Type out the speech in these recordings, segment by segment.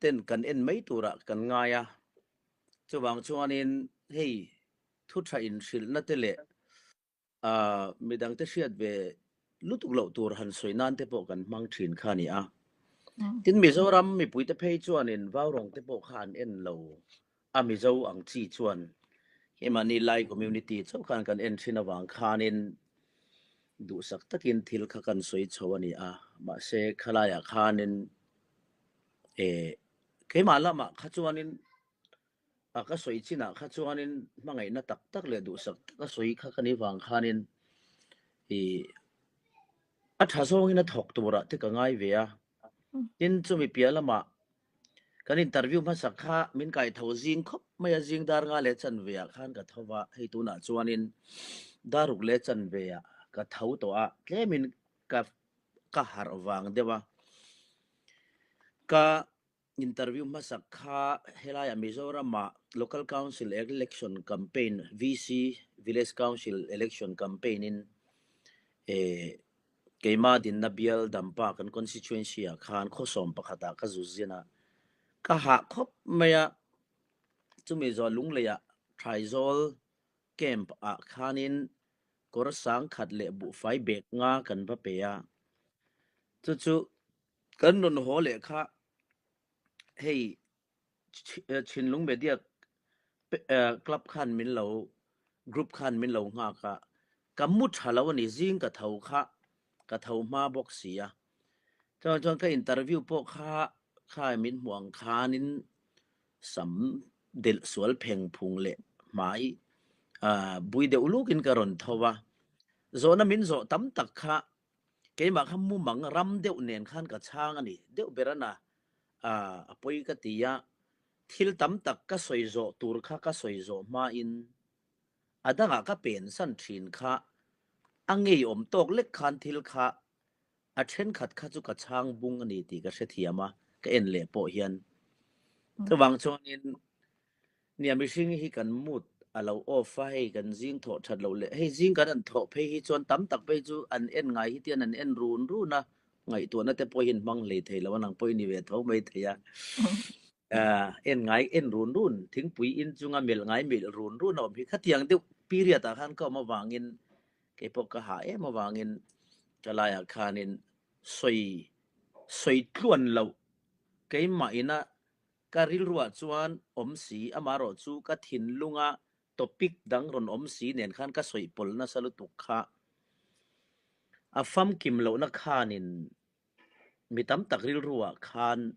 ten kan en mai turah kan ngai a, chuvang chuanin hei thu tha inhrilhna te leh midangte hriat ve lutuk loh tur han sawi nan te pawh kan hmang thin kha a ni a. Tin, Mizoram mipuite phei chuanin vaurawng te pawh kha an en lo a, Mizo ang chi chuan keimahni Lai community chauh khan kan en thin avang khanin duhsak takin thil kha kan sawi chho a ni a, mahse khalaiah khanin keimah lamah kha chuanin A ka sawi chinah kha chuanin hmangaihna tak tak leh duhsak taka sawi kha ka nih vang khanin ih a tha zawngin a thawk turah te ka ngai ve a. Tin, chumi piah lamah kan interview hmasak kha min kai tho zing khawp mai a, zing dar nga leh chanve ah khan ka tho va, hei tunah chuanin dar ruk leh chanve ah ka tho tawh a, tlemin ka ka harh vang deuh a. Ka Interview hmasak kha helaiah Mizoramah Local Council Election Campaign, VC, Village Council Election Campaign in keima dinna bial Dampa kan constituency ah khan khawsawm pakhatah ka zu zin a, ka hah khawp mai a, chumi zawh Lungleiah Thaizawl camp ah khanin kawr sangkhat leh buhfai bag nga kan va pe a, chu chu Kan rawn haw leh kha hei Chhinlung Media Club khan min lo group khan min lo nghak a, ka mu tha lo a ni, zing ka tho kha ka tho hma bawk si a. Chuan chuan ka interview pawh kha kha min hmuh ang khanin sam delh sual pheng phung leh hmai bui deuh lukin ka rawn tho a, zawhna min zawh tam tak kha Keimah kha mumang ram deuh nen khan ka chhang a ni. Deuh ber a na, a pawi ka ti a, thil tam tak ka sawi zawh tur kha ka sawi zawh hmain a dangah ka pensan thin kha a ngeiawm tawk lek khan thil kha a thenkhat kha chu ka chhang bung a ni tih ka hrethiam a, ka en leh pawh hian. Chuvang chuanin Nia mihring hi kan mood a lo off a, hei kan zing thawh that loh leh hei zing kan an thawh phei hi chuan tam tak phei chu an en ngai hi tian an en run run a, ngaihtuahna te pawh hi an hmang hlei thei lo a, nang pawh i ni ve tho mai thei a, en ngai en run run thingpui in chunga melh ngai melh run run a awm hi khatiang deuh period ah khan ka awm avangin keipawh ka hah em avangin ka laiah khanin sawi sawi tluan loh keimah ina Ka rilruah chuan awm si, amaherawh chu ka thinlunga topic dang rawn awm si nen khan ka sawi pawlh nasa lutuk kha. A famkim lohna khanin mi tam tak rilruah khan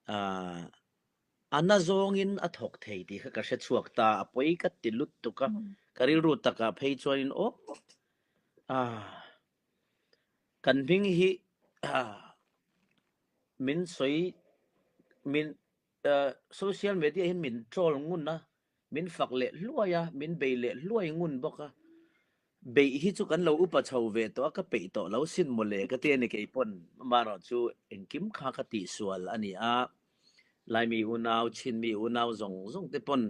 a na zawngin a thawk thei tih kha ka hre chhuak ta, a pawi ka ti lutuk a, ka rilru takah phei chuanin aw kan hming hi Min sawi min social media hian min troll ngun a, min fak leh hluai a, min bei leh hluai ngun bawk a. Beih hi chu kan lo upa chho ve tawh a, ka peih tawh lo sin mawle ka ti a ni keipawn. Amaherawh chu engkim kha ka tihsual a ni a, Laimi unau, Chinmi unau zawng zawng te pawn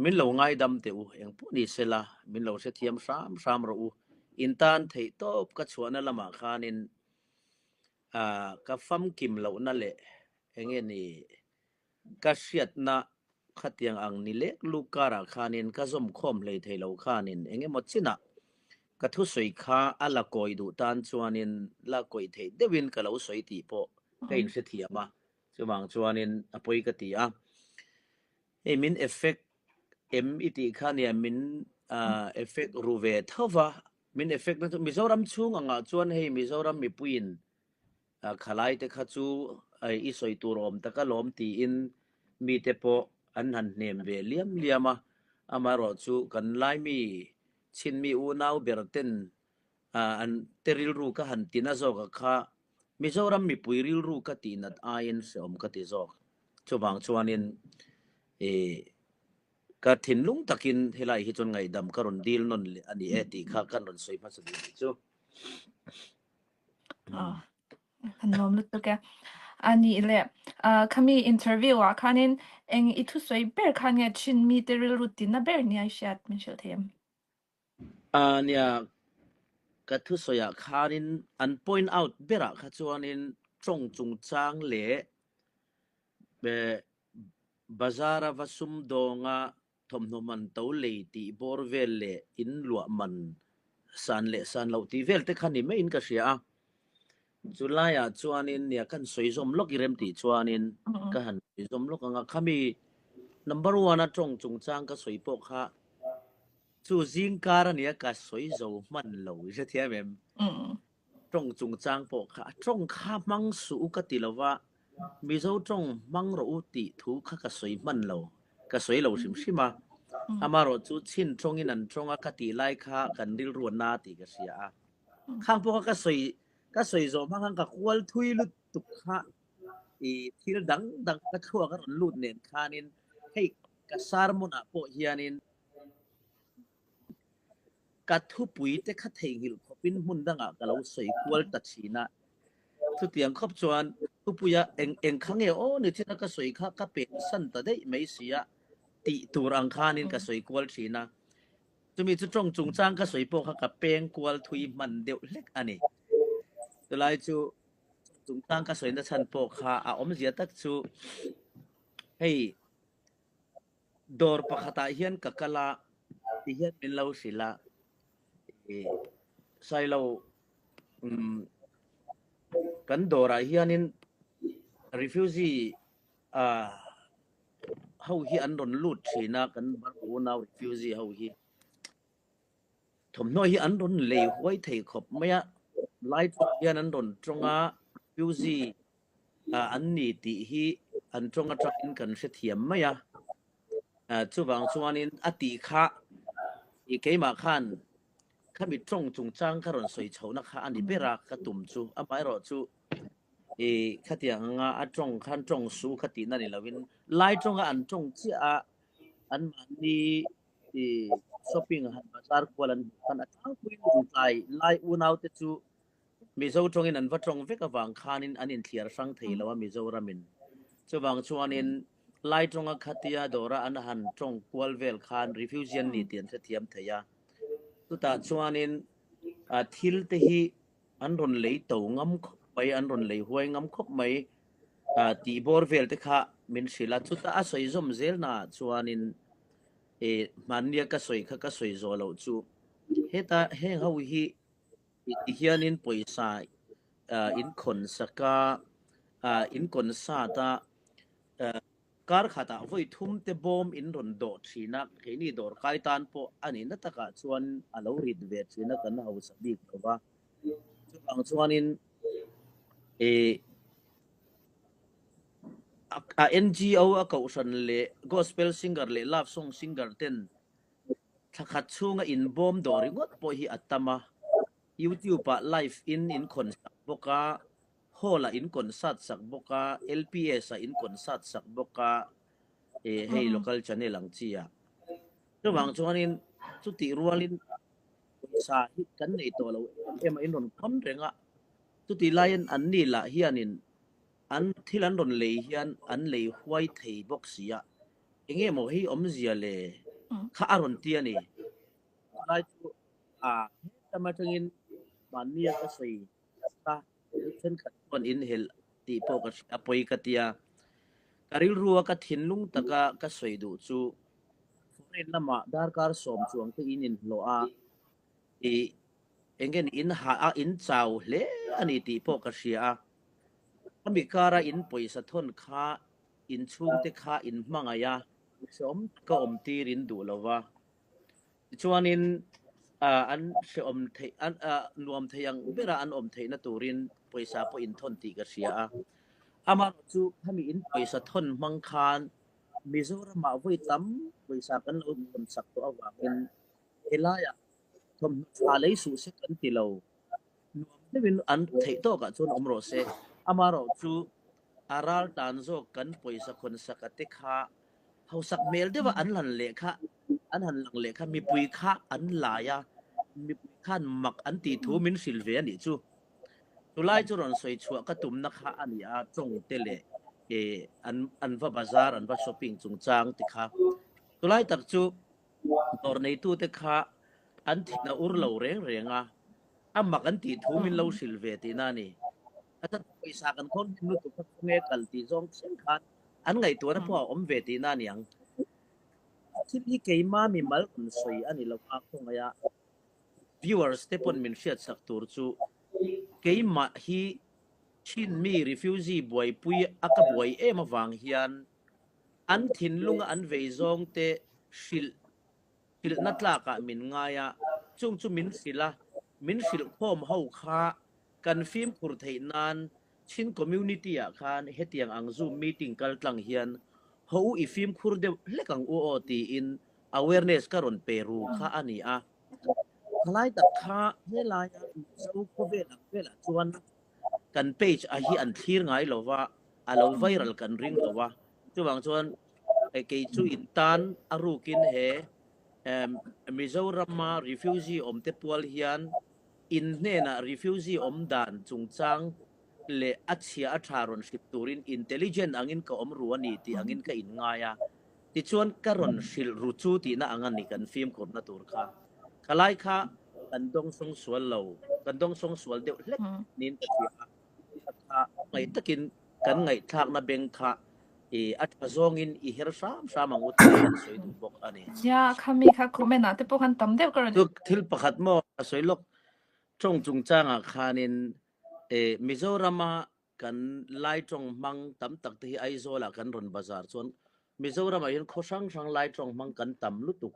min lo ngaidam teh u, engpawh ni sela min lo hrethiam hram hram rawh u. In tan theihtawp ka chhuahna lamah khanin Ka famkim lohna leh enge ni ka hriatna khatiang ang ni lek luk karah khanin ka zawm khawm hlei thei lo khanin engemaw chinah ka thusawi kha a la kawi duh tan chuanin la kawi theih deuhin ka lo sawi tih pawh ka inhrethiam a, chuvang chuanin a pawi ka ti a. Hei min effect em i tih kha nia min effect ru ve tho va, Min effect na chu Mizoram chhung angah chuan hei Mizoram mipuiin khalai te kha chu i sawi tur awm tak alawm tiin mite pawh an han hnem ve liam liam a, amaherawh chu kan Laimi Chinmi unau ber ten an te rilru ka han tina zawk a kha Mizoram mipui rilru ka tihnat aiin hreawm ka ti zawk. Chuvang chuanin Ka thinlung takin helai hi chuan ngaihdam ka rawn dil nawn leh a ni e tih kha kan rawn sawi hmasa duh nih chu. Kan lawm lutuk e. A nih leh khami interview ah khanin eng i thusawi ber khan nge thin mite rilru tina ber nia i hriat min hrilh thei em? Nia, ka thusawiah khanin an point out berah kha chuanin tawng chungchang leh. Bazar-a va sumdawnga thawmhnaw man to lei tih bawr vel leh in luah man san leh san loh tih vel te kha ni maiin ka hria a. Chu laiah chuanin nia kan sawi zawm lawk i rem tih chuanin ka han sawi zawm lawk ang a. Khami number one a tawng chungchang ka sawi pawh kha chu zingkar a nia ka sawi zo hman lo i hrethiam em? Tawng chungchang pawh kha a tawng kha hmang suh u ka ti lo va, Mizo tawng hmang rawh u tih thu kha ka sawi hman lo, ka sawi lo hrim hrim a. Amaherawh chu chin tawngin an tawng a ka tih lai kha kan rilru a na tih ka hria a. Khang pawh kha ka sawi ka sawi zawh hma khan ka kual thui lutuk kha i thil dang dang ka thluak a rawn lut nen khanin hei ka sermon ah pawh hianin Ka thupui te kha theihnghilh khawpin hmun dangah ka lo sawi kual ta thin a. Chutiang khawp chuan thupuia eng eng kha nge aw ni thina ka sawi kha ka pensan ta daih mai si a tih tur ang khanin ka sawi kual thin a. Chumi chu tawng chungchang ka sawi pawh kha ka peng kual thui hman deuh hlek a ni. Chulai chu chungchang ka sawina chhan pawh kha a awmzia tak chu hei Dawr pakhatah hian ka kal a, ti hian min lo hrilh a, ih Sailo umm kan dawrah hianin refugee ah ho hi an rawn lut thin a, kan Burma unau refugee ho hi. Thawmhnaw hi an rawn lei huai thei khawp mai a, lai tawng hian an rawn tawng a, refugee an ni tih hi an tawng atangin kan hrethiam mai a. Chuvang chuanin a tih kha keimah khan khami tawng chungchang ka rawn sawi chhohna kha a ni ber a, ka tum chu. Amaherawh chu khatiang anga a tawng khan tawng su kha tihna ni lovin lai tawnga an tawng chiah a, anmahni shopping han bazar kual an hmuh khan a tlangpuiin lungtlai lai unaute chu Mizo tawngin an va tawng vek avang khanin an inthliar hrang thei lo a Mizoramin. Chuvang chuanin Lai tawnga khatia dawra an han tawng kual vel khan refugee an ni tih an hrethiam thei a. Chutah chuanin thil te hi an rawn lei to ngam khawp mai, an rawn lei huai ngam khawp mai tih bawr vel te kha min hrilh a. Chutah a sawi zawm zel naah chuanin hmannia ka sawi kha ka sawi zawh loh chu heta heng ho hi Ti hianin pawisa in khawn sak a, in kawn sat a, kar khatah vawi thum te bawm in rawn dawh thin a, keini dawr kai tan pawh a nihna takah chuan a lo rit ve thin a, kan hausa bik lo va. Chuvang chuanin a NGO a kohhran leh gospel singer leh love song singer ten Thla khat chhunga inbawm dawh ringawt pawh hi a tam a, YouTube-ah live in in khawn sak bawk a, hall-ah in concert sak bawk a, LPS-ah in concert sak bawk a, eh hei local channel ang chi ah. Chuvang chuanin chutih rualin pawisa hi kan nei tawh lo em em a, in rawn khawn reng a, chutih laiin anni lah hianin an thil an rawn lei hian an lei huai thei bawk si a, Enge maw hei awmzia le kha a rawn ti a ni. Chulai chu a hetam atangin mahnia ka sawi kha thenkhat chuan in helh tih pawh ka hria a pawi ka ti a. Ka rilrua ka thinlung taka ka sawi duh chu foreign lamah darkar sawm chuang te in inhlawh a, ih enge ni in hah a in chau hle a ni tih pawh ka hria a. Khami kara in pawisa thawn kha In chhungte kha in hmangaih a, hrehawm taka awm tir in duh lo va. Tichuanin an hrehawm theih, an nuam thei ang bera an awm theihna turin pawisa pawh in thawn tih ka hria a. Amaherawhchu khami in pawisa thawn hmang khan Mizoramah vawi tam pawisa kan lo thawn sak tawh avangin helaiah thawmhnaw tha lei suh se kan ti lo. Nuam deuhin an theih tawkah chuan awm rawh se. Amaherawhchu a ral tan zawk kan pawisa khawn saka te kha hausak hmel deuha an han leh kha an han lang leh kha mipui kha an lai a, mipui khan mak an tih thu min hrilh ve a nih chu. Chulai chu rawn sawi chhuah ka tumna kha a ni a, tawng te leh an an va bazar an va shopping chungchang te kha. Chulai tak chu dawr neitute kha an thin a ur lo reng reng a, a mak an tih thu min lo hrilh ve tihna a ni. A chan pawisa kan khawn hnem lutuk kha khawnge kal tih zawng thleng khan. An ngaihtuahna pawh a awm ve tihna a ni ang. Thil hi keima mimal rawn sawi a ni lo a, khawngaih a viewers te pawn min hriatsak tur chu keimah hi Chin mi refugee buaipui a ka buai em avang hian an thinlunga an vei zawng te hrilh hrilhna tlakah min ngai a, chung chu min hrilh a, min hrilh khawm ho kha kan fimkhur theih nan Chin community ah khan hetiang ang Zoom meeting kal tlang hian ho u i fimkhur deuh hlek ang u aw tiin awareness ka rawn pe ru kha a ni a. Thalai tak kha helaia Mizo khawvel ang velah chuan kan page a hi an thlir ngai lo va, a lo viral kan ring lo va. Chuvang chuan kei chu in tan a rukin he Mizorama refugee awmte pual hian in hnenah refugee awm dan chungchang leh a chhia a tha rawn hrilh turin intelligent angin ka awm ru a ni tih angin ka inngai a. Tichuan ka rawn hrilh ru chu tihna ang a ni kan fimkhurna tur kha. Khalai kha kan dawngsawng sual lo, kan dawngsawng sual deuh hlek niin ka hria a. Kha kha ngaih takin kan ngaihthlakna beng kha i a tha zawngin i her hram hram ang u tih kan sawi duh bawk a ni. Nia, khami kha comment ah te pawh khan tam deuh ka rawn. Chu thil pakhat maw ka sawi lawk, tawng chungchangah khanin Mizorama kan Lai tawng hmang tam tak te hi Aizawlah kan rawn bazar chuan Mizoramah hian khaw hrang hrang Lai tawng hmang kan tam lutuk.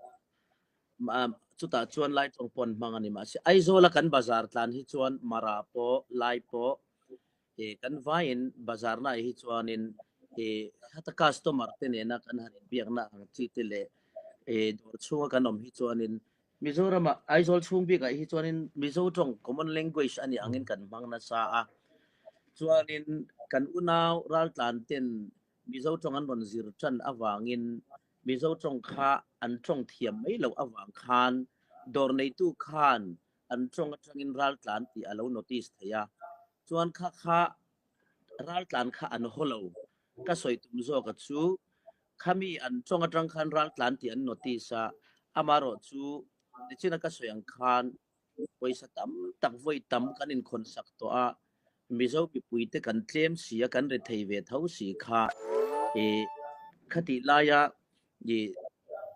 Chutah chuan Lai tawng pawh an hmang a ni. Mahse Aizawla kan bazar tlan hi chuan Mara pawh, Lai pawh kan vaiin bazarnaah hi chuanin heta customer te nena kan han inbiakna ang chi te leh dawr chhunga kan awm hi chuanin Mizoramah Aizawl chhung bikah hi chuanin Mizo tawng common language a nih angin kan hmang nasa a. Chuanin kan unau raltlan ten Mizo tawng an rawn zir tan avangin Mizo tawng kha an tawng thiam mai loh avang khan dawr neitu khan an tawng atangin raltlan tih a lo notice thei a. Chuan kha kha raltlan kha an haw lo. Ka sawi tum zawka chu Khami an tawng atang khan raltlan tih an notice a, amarawh chu nichina ka sawi ang khan pawisa tam tak vawi tam kan inkhawn sak tawh a, Mizo mipuite kan tlem si a, kan rethei ve tho si kha i khatih laia i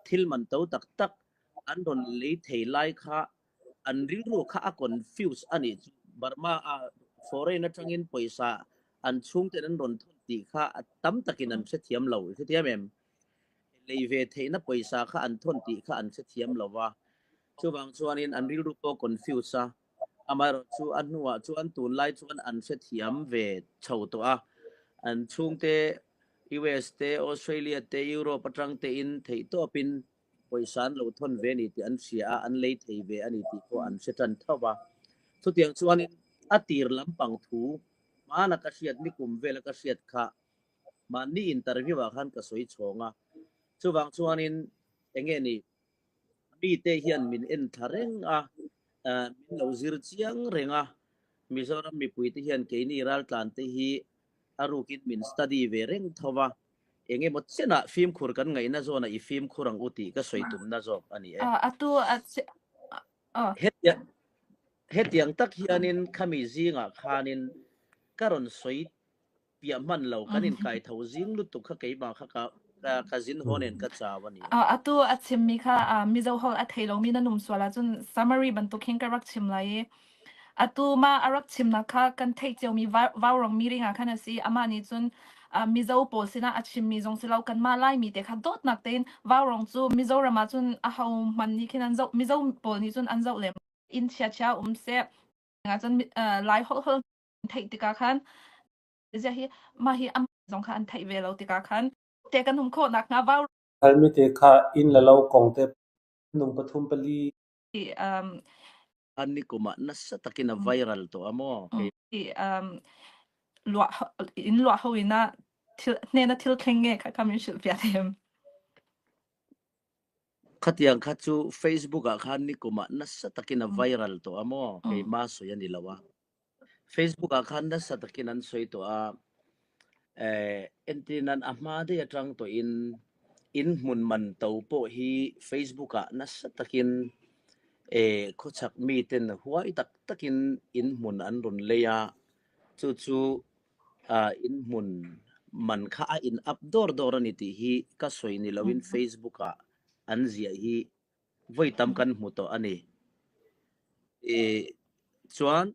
thil man to tak tak an rawn lei thei lai kha an rilru kha a confuse a nih chu. Burma a foreign atangin pawisa an chhungten an rawn thawn tih kha a tam takin an hrethiam lo. I hrethiam em? Lei ve theihna pawisa kha an thawn tih kha an hrethiam lo va. Chuvang chuanin an rilru pawh confuse a. Amaherawhchu chu a hnuah chuan tunlai chuan an hrethiam ve chho tawh a. An chhungte US te, Australia te, Europe atang tein theihtawpin pawisa an lo thawn ve a ni tih an hria a, an lei thei ve a ni tih pawh an hre tan tho va. Chutiang chuanin a tir lampang thu hmana ka hriat, nikum vela ka hriat kha mahni interview ah khan ka sawi chhawng a. Chuvang chuanin enge ni, mite hian min en thla reng a, min lo zir chiang reng a, Mizoram mipuite hian keini raltlante hi a rukin min study ve reng tho va. Eng emaw chenah fimkhur kan ngaihna zawnah i fimkhur ang u tih ka sawi tumna zawk a ni e. A tu a che aw. Hetiang hetiang tak hianin khami zingah khanin ka rawn sawi piah hman lo, kan inkai tho zing lutuk kha keimah kha ka ka zin haw nen ka chau a ni e. A tu a chimmi kha Mizo holh a thei lomi na num sual ahcun summary bantuk hin ka rak chim lai i Atu mah a rak chimnak kha kan theih ciomi vaurawng meeting ah khan a si. Amah nih cun Mizo pawl sinah a chimmi zong si lo kanmah Laimi te kha dawtnak tein vaurawng cu Mizoram ah cun aho hmanh nih khin an zoh Mizo pawl nih cun an zoh lem. Inn chiachia um seh. Ahcun Lai holh holh theih tikah khan ziah hi mah hi am zong kha an theih ve lo tikah khan te kan hum khawh nakhnga vau Halmi te kha inn le lo kong te nung pathum pali An ni kumah nasa takin a viral tawh a maw? Kei luah in luah ho ina thil hnena thil thleng nge kha kha min hrilh piah them. Khatiang kha chu Facebook ah khan ni kumah nasa takin a viral tawh a maw? Keima sawi a ni lo a. Facebook ah khan nasa takin an sawi tawh a, eh, entirnan a hma daih atang tawhin in hmun man to pawh hi Facebook ah nasa takin eh, khawchhak miten huai tak takin in hmun an rawn lei a, chu chu ah, in hmun. man kha a in up dawr dawr a ni tih hi ka sawi ni loin Facebook ah an ziah hi vawi tam kan hmu tawh a ni. I chuan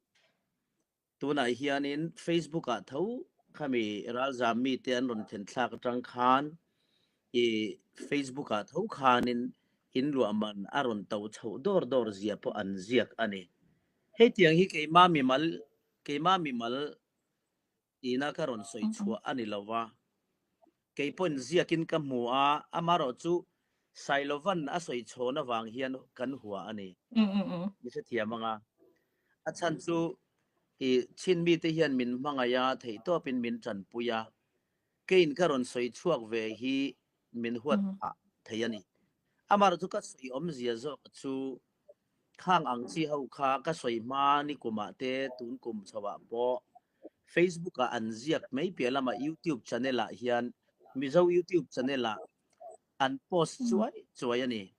tunah hianin Facebook ah tho khami ralzam mite an rawn then thlak atang khan i Facebook ah tho khanin in luah man a rawn to chhoh dawr dawr zia pawh an ziak a ni. Hetiang hi keima mimal keima mimal ina ka rawn sawi chhuah a ni lo va, kei pawhin ziakin ka hmu a, amarawh chu Sailovan a sawi chhawn avang hian kan hua a ni. Mi hrethiam ang a. A chhan chu i chin mite hian min hmangaih a, theihtawpin min tanpui a, keiin ka rawn sawi chhuak ve hi min huat phah thei a ni. Amarawh chu ka sawi awmzia zawk chu Khang ang chi ho kha ka sawi hma ni kumah te tun kum chhoah pawh Facebook ah an ziak mai piah lamah YouTube channel ah hian Mizo YouTube channel ah an post chuai chuai a ni.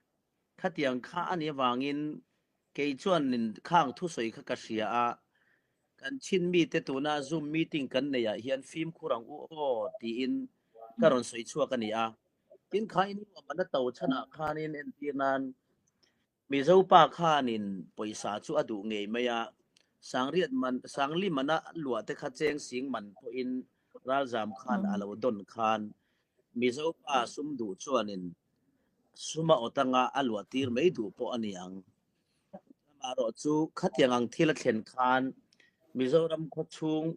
Khatiang kha a nih avangin kei chuanin khang thusawi kha ka hria a, kan chin mite tuna Zoom meeting kan neih ah hian fimkhur ang u aw tiin ka rawn sawi chhuak a ni a. Tin kha in nuam an a to chhanah khanin entir nan Mizo pa khanin pawisa chu a duh ngei mai a, Sangriat man, Sangli mana luah te kha cheng sing man pawhin ralzam khan a lo dawn khan Mizo pa sum duh chuanin sum a awt anga a luah tir mai duh pawh a ni ang. Amaherawh chu khatiang ang thil a thlen khan Mizoram khawchhung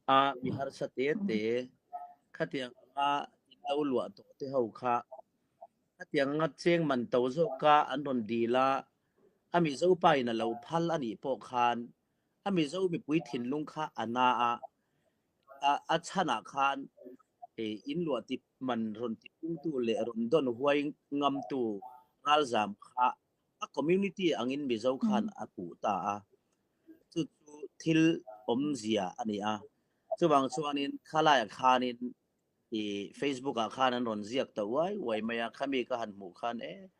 a mi harsa te te khatiang anga in lo luah tawh te ho kha Khatiang anga cheng man to zawka an rawn dil a, a Mizo pa in a lo phal a nih pawh khan a Mizo mipui thinlung kha a na a, a chhanah khan in luah ti man rawn ti pungtu leh rawn dawn huai ngamtu ralzam kha a community angin Mizo khan a puh ta a, chu chu thil awmzia a ni a. Chuvang chuanin khalaiah khanin i Facebook ah khan an rawn ziak ta uai uai mai a, khami ka han hmuh khan e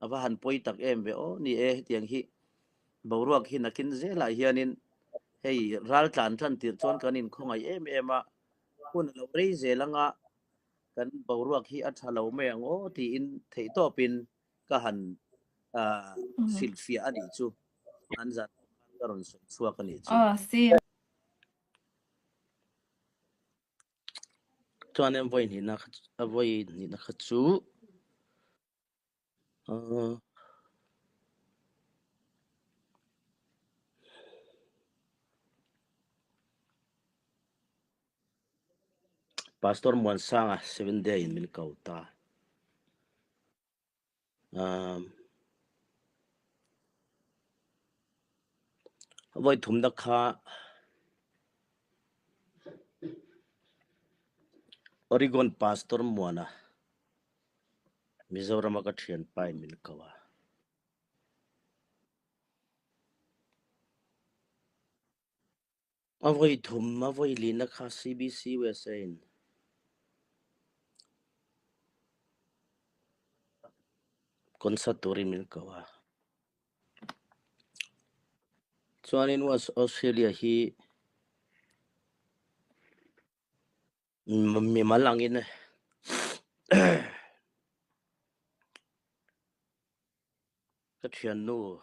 a va han pawi tak em ve aw ni e hetiang hi boruak hi nakin zelah hianin hei ral tlan tan tirh chuan kan inkhawngaih em em a, hun a lo rei zel anga kan boruak hi a tha lo mai ang aw tiin theihtawpin ka han hrilhfiah a nih chu an zan ka rawn sawi chhuak a nih chu. Aw si. Chuanin vawi hnihna kha a vawi hnihna kha chu uh Pastor Muansanga Seventh Day in min ko ta. Um Vawi thumna kha Oregon Pastor Muana Mizorama ka thianpa in min ko a. A vawi thum a vawi lina kha CBC USA in concert turin min ko a. Chuanin West Australia hi mimal angin ka thiannu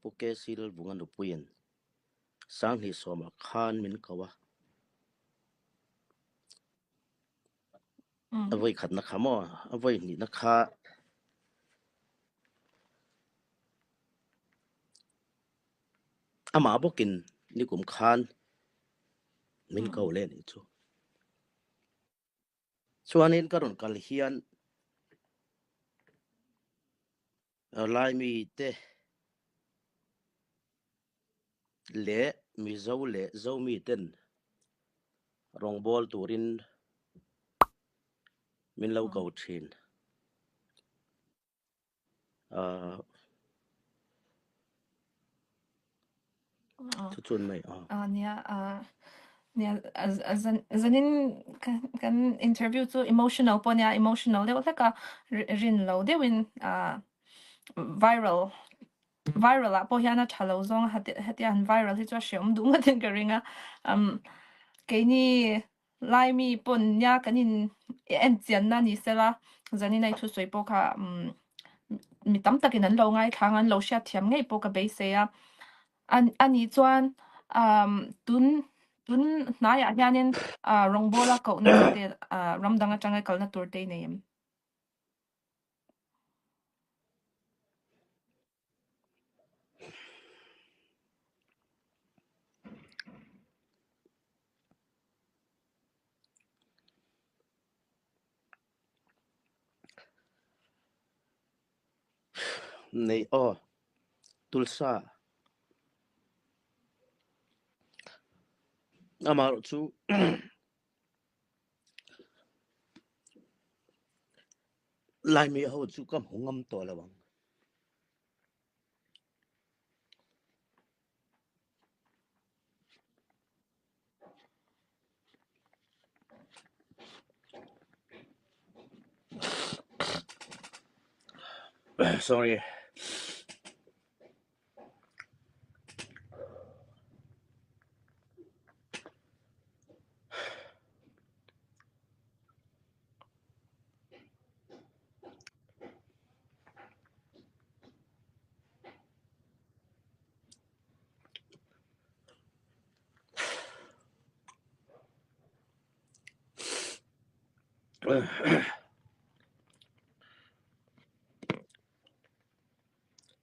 Pu KC Lalvunga nupuiin Sanghnih sawmah khan min ko a. A vawi khatna kha maw? A vawi hnihna kha amah bawkin nikum khan min ko leh anih chu. Chuanin ka rawn kal hian Laimi te leh Mizo leh Zomi ten rawngbâwl turin min lo ko thin. Ahh Chu chun mai a. Ah nia ah nia zan zanin kan kan interview chu emotional pawh nia emotional deuh hlek a rin lo deuhin ah viral. Viral ah pawh hian a tha lo zawng a hetia han viral hi chu a hreawm duh ngawt in ka ring a. Umm keini Laimi pawn nia kan in en chianna ni sela zanin a i thusawi pawh kha umm mi tam takin an lo ngaithla ang a an lo hriatthiam ngei pawh ka beisei a. A nih chuan umm tun tun hnaiah hianin ah rawngbawla kohna te ah ram dang atanga kalna tur te i nei em? Nei aw, tulsa. Amaherawh chu Laimi ho chu ka hmu ngam tawh lo ang. Sorry.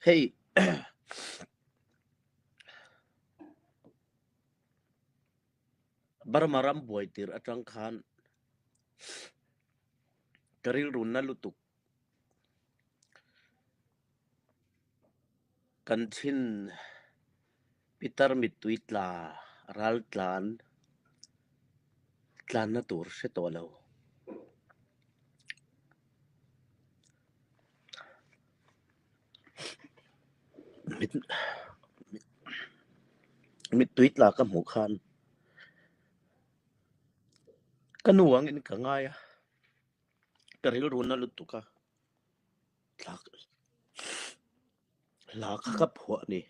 Hei Burma ram buai tir atang khan ka rilru na lutuk kan thin pitar mittui tla ral tlan tlanna tur hre tawh lo. Mittui tla ka hmuh khan ka nu angin ka ngai a, ka rilru na lutuk a, hla kha ka phuah a ni.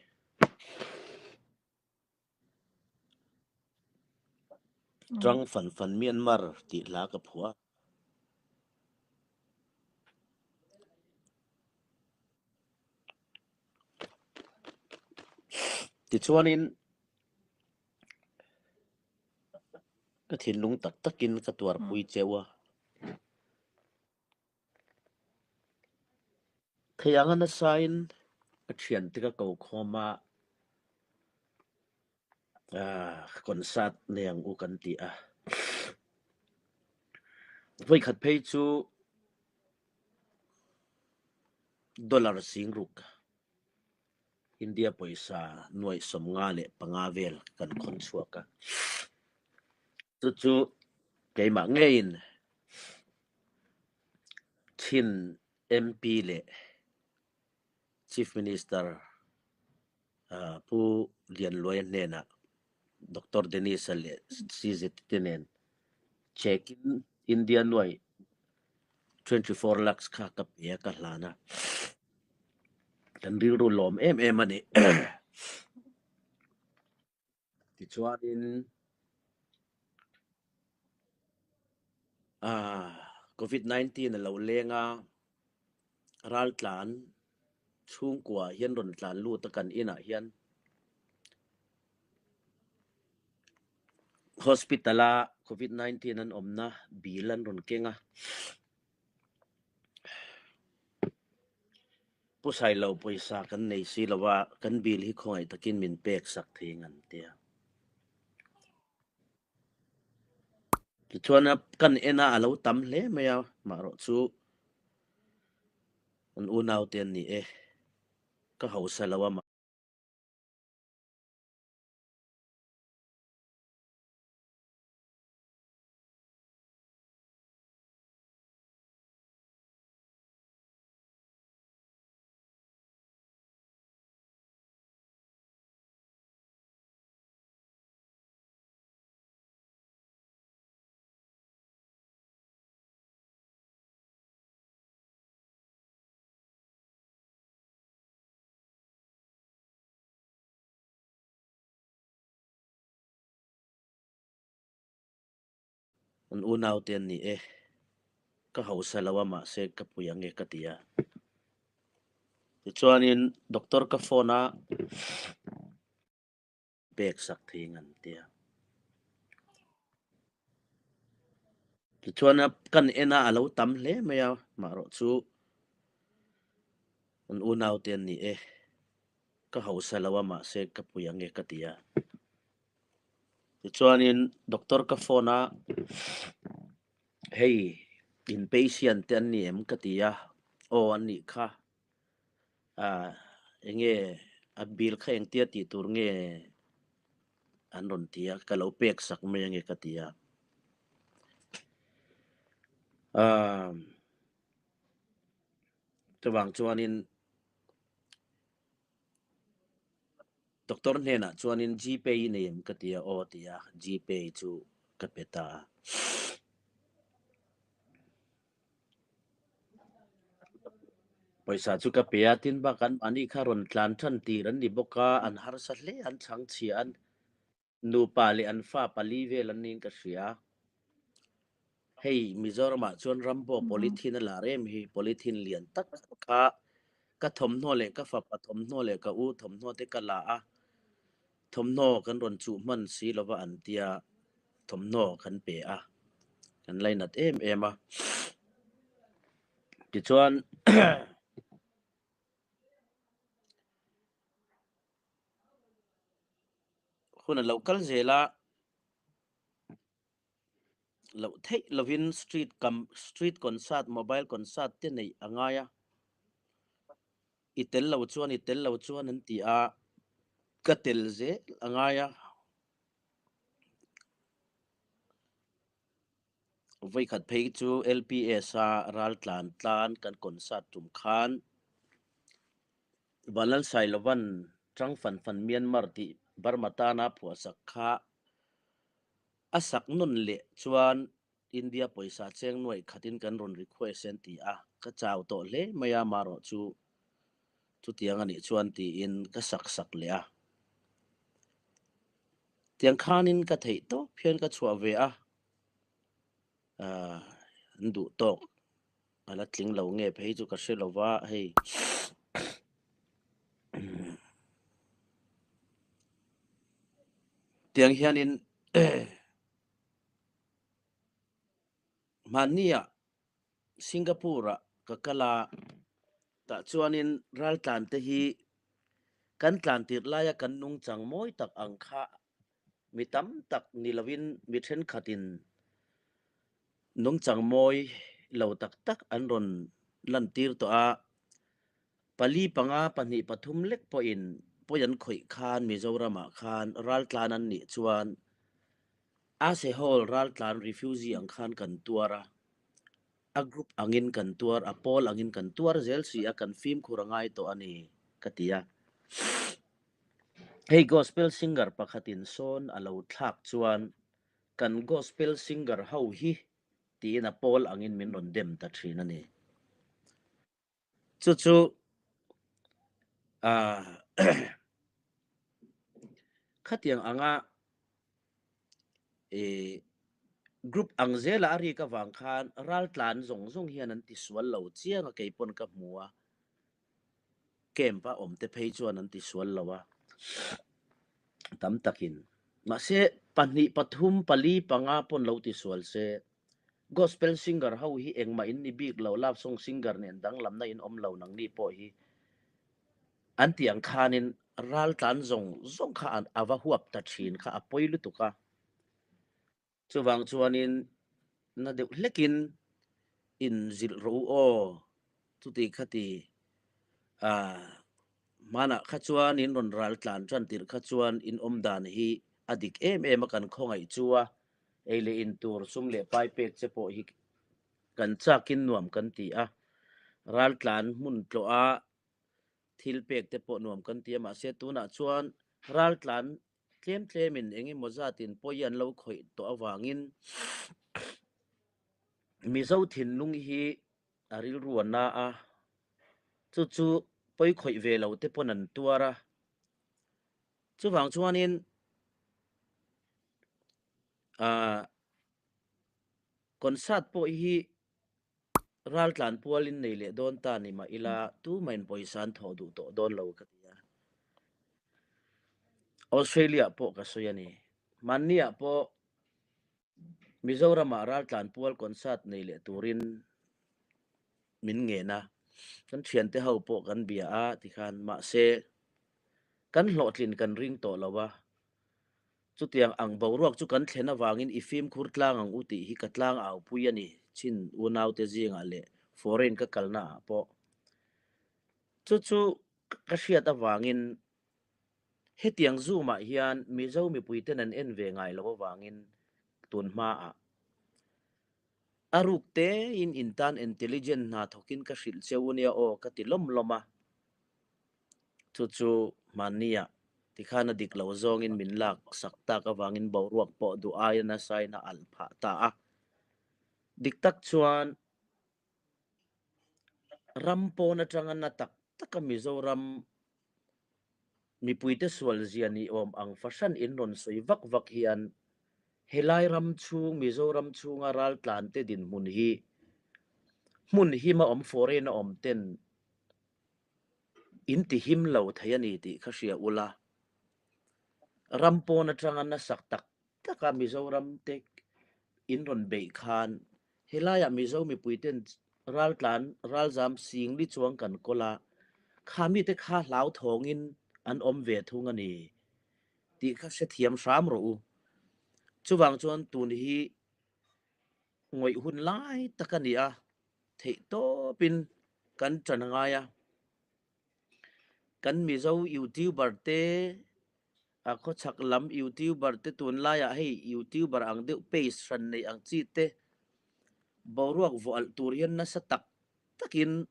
Ṭang fan fan Myanmar tih hla ka phuah a. Tichuanin ka thinlung tak takin ka tuarpui cheu a. Thei anga nasain ka thiante ka ko khawm a, concert nei ang u kan ti a. Vawikhat phei chu dollar singruk India pawisa nuaih 55 vel kan khawn chhuak a. Chu chu keimah ngeiin Chin MP leh Chief Minister Pu Lianluaia hnenah Doctor Dennis-a leh CZ te nen check-in India nuaih 24 lakhs kha ka pe a, ka hlan a. Kan rilru lawm em em a ni. Tichuanin Covid 19 a lo leng a, raltlan chhungkua hian rawn tlan lut a kan inah hian hospital a Covid 19 an awmna bill an rawn keng a. Pu Sailo pawisa kan nei si lo a, kan bill hi khawngaih takin min pek sak thei ang an ti a. Tichuan a kan en a, a lo tam hle mai a, maherawh chu an unaute an ni e, ka hausa lo a. An unaute an ni e. Ka hausa lo a mahse ka pui ang e ka ti a. Tichuanin doctor ka phone a pek sak thei ang an ti a. Tichuan a kan en a a lo tam hle mai a marawh chu an unaute an ni e. Ka hausa lo a mahse ka pui ang e ka ti a. Tichuanin doctor ka phone a hei in patient te an ni em ka ti a aw an nih kha ah enge a bill kha engtia tih tur nge an rawn ti a ka lo pek sak mai ange ka ti a ah chuvang chuanin Doctor hnenah chuanin Gpay i nei em ka ti a, aw a ti a, Gpay chu ka pe ta a. Pawisa chu ka pe a, tin bak an mahni kha rawn tlan than tir an ni bawk a, an harsa hle, an chhangchhia an nupa leh an fa pali vel an niin ka hria. Hei Mizoramah chuan Rambo polythene a lar em hi, polythene lian tak kha ka thawmhnaw leh ka fapa thawmhnaw leh ka u thawmhnaw te ka la a, thawmhnaw kan rawn chuh hman si lova an tia thawmhnaw kan pe a, kan lainat em em a. Tichuan hun a lo kal zel a. Loh theih lovin street kam street concert mobile concert te neih a ngai a, i tel lo chuan i tel lo chuan an ti a, ka tel zel a ngai a. Vawikhat phei chu LPS a raltlan tlan kan concert tum khan Vanlalsailovan Chang Fan Fan Myanmar tih Burma tana phuahsak kha A sak nawn leh chuan India pawisa cheng nuaih khatin kan rawn request an ti a, ka chau tawh hle mai a, marawh chu chutiang a nih chuan tiin ka sak sak leh a. Tiang khanin ka theih tawp hian ka chhuah ve a, an duh tawk a la tling lo nge phei chu ka hre lo va, hei Tiang hianin hmannia Singapore-ah ka kal a, tah chuanin raltlan te hi kan tlan tirh laia kan nungchang mawi tak ang kha mi tam tak ni lovin mi thenkhatin nungchang mawi lo tak tak an rawn lantir tawh a. Pali panga pahnih pathum lek pawhin pawi an khawih khan Mizoramah khan raltlan an nih chuan Ase Hall raltlan refugee ang khan kan tuar a, a group angin kan tuar, a pawl angin kan tuar zel si a, kan fimkhur a ngai tawh a ni ka ti a. Hei gospel singer pakhatin sawn a lo thlak chuan kan gospel singer ho hi tiin a pawl angin min rawn dem ta thin a ni. Chu chu ah khatiang anga eh group ang zela a rik avang khan raltlan zawng zawng hian an tisual lo chiang a keipawn ka hmu a, camp a awm te phei chuan an tisual lo a tam takin mahse pahnih pathum pali panga pawn lo tisual se. Gospel singer ho hi engmah in ni bik lo, love song singer nen danglamna in awm lo nangni pawh hi an tih ang khanin raltlan zawng zawng kha a va huap ta thin kha a pawi lutuk a. Chuvang chuanin na deuh hlekin in zilh rawh u aw chuti khati ah hmanah kha chuan in rawn raltlan tan tirh kha chuan in awm dan hi a dik em em a kan khawngaih chu a. Ei leh in tur sum leh pai pek che pawh hi kan chakin nuam kan ti a, raltlan hmun tlawh a thil pek te pawh nuam kan ti a, mahse tunah chuan raltlan tlem tlemin eng emaw zatin pawi an lo khawih tawh avangin Mizo thinlung hi a rilru a na a, chu chu pawi khawih ve lo te pawn an tuar a, chuvang chuanin. Ahh. Concert pawh hi raltlan pualin nei leh dawn ta ni mah ila tumahin pawisa an thawh duh tawh dawn lo ka ti a. Australia pawh ka sawi a ni. Hmanniah pawh Mizoramah raltlan pual concert nei leh turin min ngen a, kan thiante ho pawh kan bia a tikhan mahse kan hlawhtlin kan ring tawh lo a, chutiang ang boruak chu kan thlen avangin i fimkhur tlang ang u tih hi ka tlang au pui a ni chin unaute zingah leh foreign ka kalna ah pawh chu chu ka hriat avangin Hetiang Zoom-ah hian Mizo mipuiten an en ve ngai loh avangin tun hmaah a ruk tein in tan intelligent hna thawkin ka hrilh cheu nia aw ka ti lawm lawm a. Chu chu hmanniah tikhan a dik lo zawngin min lak sak tak avangin boruak pawh duh aia nasain a alh phah ta a. Dik tak chuan ram pawn atanga na tak taka Mizoram Mipuite sualzia ni awm ang fahran in rawn sawi vak vak hian helai ram chhung Mizoram chhunga raltlante dinhmun hi hmun hima awm foreign a awm ten in ti him lo thei a ni tih kha hria ula. Ram pawn atanga nasak tak taka Mizoram te in rawn beih khan helaiah Mizo mipuiten raltlan ralzam singli chuang kan kawl a, kha mite kha hlauthawngin an awm ve thung a ni tih kha hrethiam hram rawh u. Chuvang chuan tun hi ngawih hun lai tak a ni a, theihtawpin kan ṭan a ngai a. Kan Mizo YouTuber te, a khawchhak lam YouTuber te tunlaiah hei YouTuber ang deuh page hran nei ang chi te boruak vawh alh tur hian nasa tak takin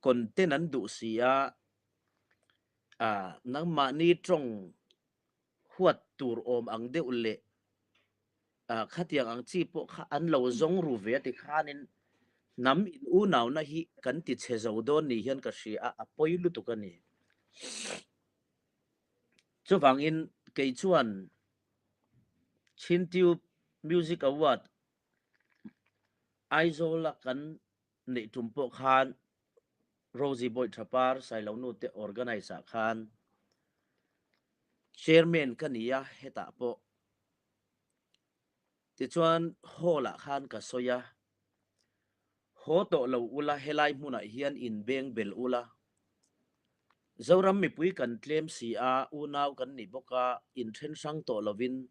content an duh si a, ah nangmahni tawng huat tur awm ang deuh leh ah khatiang ang chi pawh kha an lo zawng ru ve a ti khanin hnam in unauna hi kan ti chhe zo dawn ni hian ka hria a, a pawi lutuk a ni. Chuvangin kei chuan Chhintube Music Award Aizawl a kan neih tum pawh khan Rosie Bawihthapar Sailonu te organise ah khan Chairman ka ni a hetah pawh tichuan hall ah khan ka sawi a, haw tawh lo ula helai hmunah hian in beng bel ula, Zoram mipui kan tlem si a, unau kan ni bawk a, in then hrang tawh lovin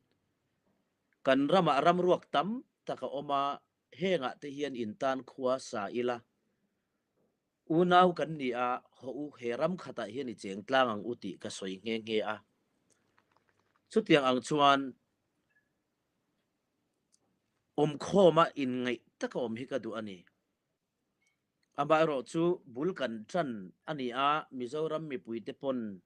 kan ramah ramruak tam tak a awm a, hengah te hian in tan khua sa ila, unau kan ni a, haw u he ram khatah hian i cheng tlang ang u tih ka sawi nghe nghe a. Chutiang ang chuan awmkhawma inngaih taka awm hi ka duh a ni. Amaherawhchu bul kan tan a ni a, Mizoram mipuite pawn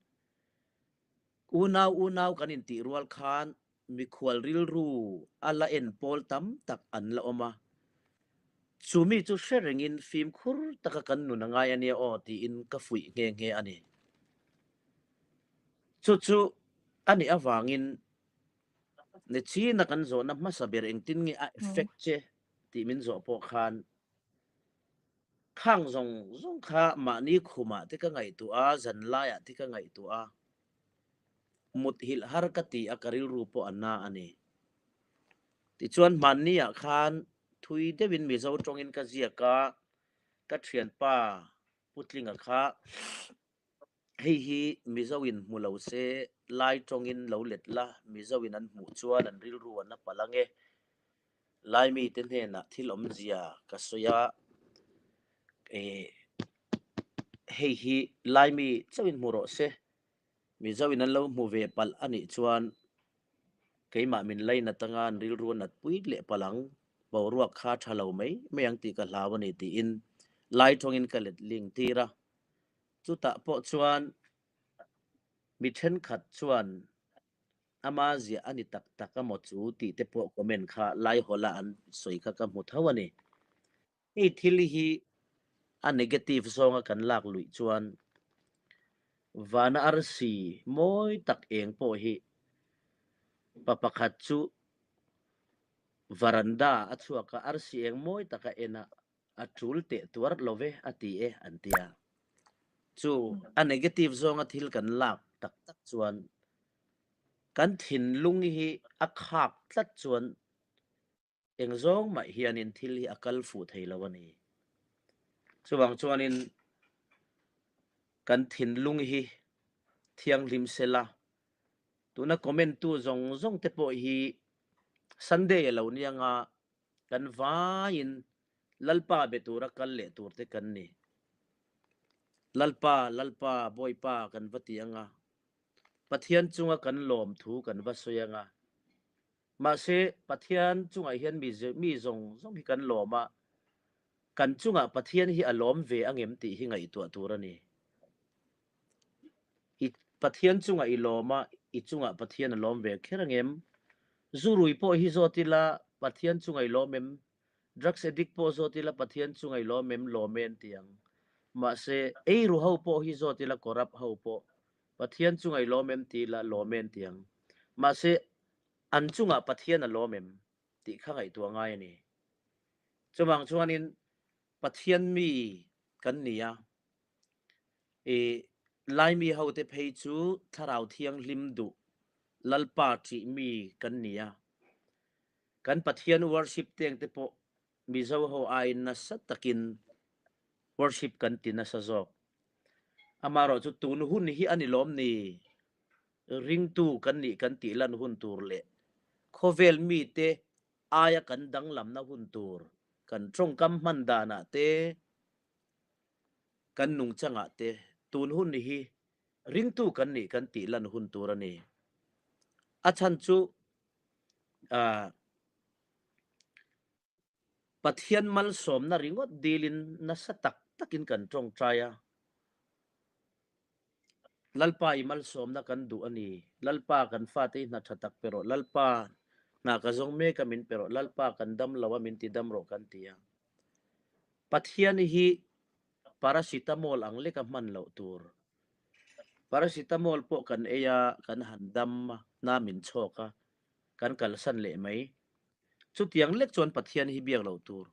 unau unau kan intih rual khan mikhual rilru a la en pawl tam tak an la awm a, chu mi chu hre rengin fimkhur taka kan nun a ngai a nia aw tiin ka fuih nghe nghe a ni. Chu chu a nih avangin Nichina kan zawhna hmasa ber engtin nge a effect che tih min zawh pawh khan khang zawng zawng kha mahni khumah te ka ngaihtuah a, zanlaiah te ka ngaihtuah a, muthilh har ka ti a, ka rilru pawh a na a ni. Tichuan hmanniah khan thui deuhin Mizo tawngin ka ziak a, ka thianpa Putlinga kha Hei hi Mizo in hmu lo se, Lai tawngin lo let la, Mizo in an hmuh chuan an rilru an a palh ang e. Lai mite hnenah thil awmzia ka sawi a, eh hei hi Lai mi chauhin hmu rawh se, Mizo in an lo hmu ve palh a nih chuan keimah min lainat anga an rilru a nat pui leh palh ang, boruak kha tha lo mai mai ang tih ka hlau a ni tiin Lai tawngin ka let ling tir a. Chutah pawh chuan mi thenkhat chuan ama ziah a ni tak tak a maw chu tih te pawh comment kha Laihawla an sawi kha ka hmu tho a ni. Hei thil hi a negative zawnga kan lak luih chuan vana arsi mawi tak eng pawh hi pa pakhat chu. Varanda a chhuak a, arsi eng mawi tak a en a, a tul teh tuar lo ve a ti e an ti a. Chu a negative zawnga thil kan lak tak tak chuan kan thinlung hi a khak tlat chuan eng zawng mah hianin thil hi a kal fuh thei lo a ni. Chuvang chuanin kan thinlung hi thianghlim sela, tuna comment tu zawng zawng te pawh hi Sunday a lo nia nga kan vaiin Lalpa be tura kal leh tur te kan ni. Lalpa, Lalpa, Bawipa kan va ti anga, Pathian chunga kan lawm thu kan va sawi anga, mahse Pathian chungah hian mi mi zawng zawng hi kan lawm a, kan chungah Pathian hi a lawm ve angem tih hi ngaihtuah tur a ni. I Pathian chungah i lawm a, i chungah Pathian a lawm ve kher angem? Zurui pawh hi zawt ila Pathian chungah i lawm em? Drugs addict pawh zawt ila Pathian chungah i lawm em? Lawm e an ti ang. Mahse, eiru ho pawh hi zawt ila corrupt ho pawh Pathian chungah i lawm em ti ila lawm e an ti ang. Mahse, an chungah Pathian a lawm em? tih kha ngaihtuah ngai a ni. Chuvang chuanin Pathian mi kan ni a, I Laimi hote phei chu Thlarau Thianghlim duh Lalpa ṭih mi kan ni a. Kan Pathian worship teng te pawh Mizo ho aiin nasa takin worship kan ti nasa zawk. Amaherawh chu tun hun hi a ni lawm ni? Ringtu kan nih kan tih lan hun tur leh khawvel mite aia kan danglamna hun tur kan tawngkam hman danah te, Kan nungchangah te tun hun hi ringtu kan nih kan tih lan hun tur a ni. A chhan chu Pathian malsawmna ringawt dilin nasa tak takin kan tawngtai a. Lalpa i malsawmna kan duh a ni. Lalpa kan fate hi hna tha tak pe rawh. Lalpa hna ka zawng mek a min pe rawh. Lalpa kan dam lo a min ti dam rawh kan ti a. Pathian hi paracetamol ang leka hman loh tur. Paracetamol pawh kan ei a, kan han dam a, hna min chhawk a, kan kalsan leh mai. Chutiang lek chuan Pathian hi biak loh tur.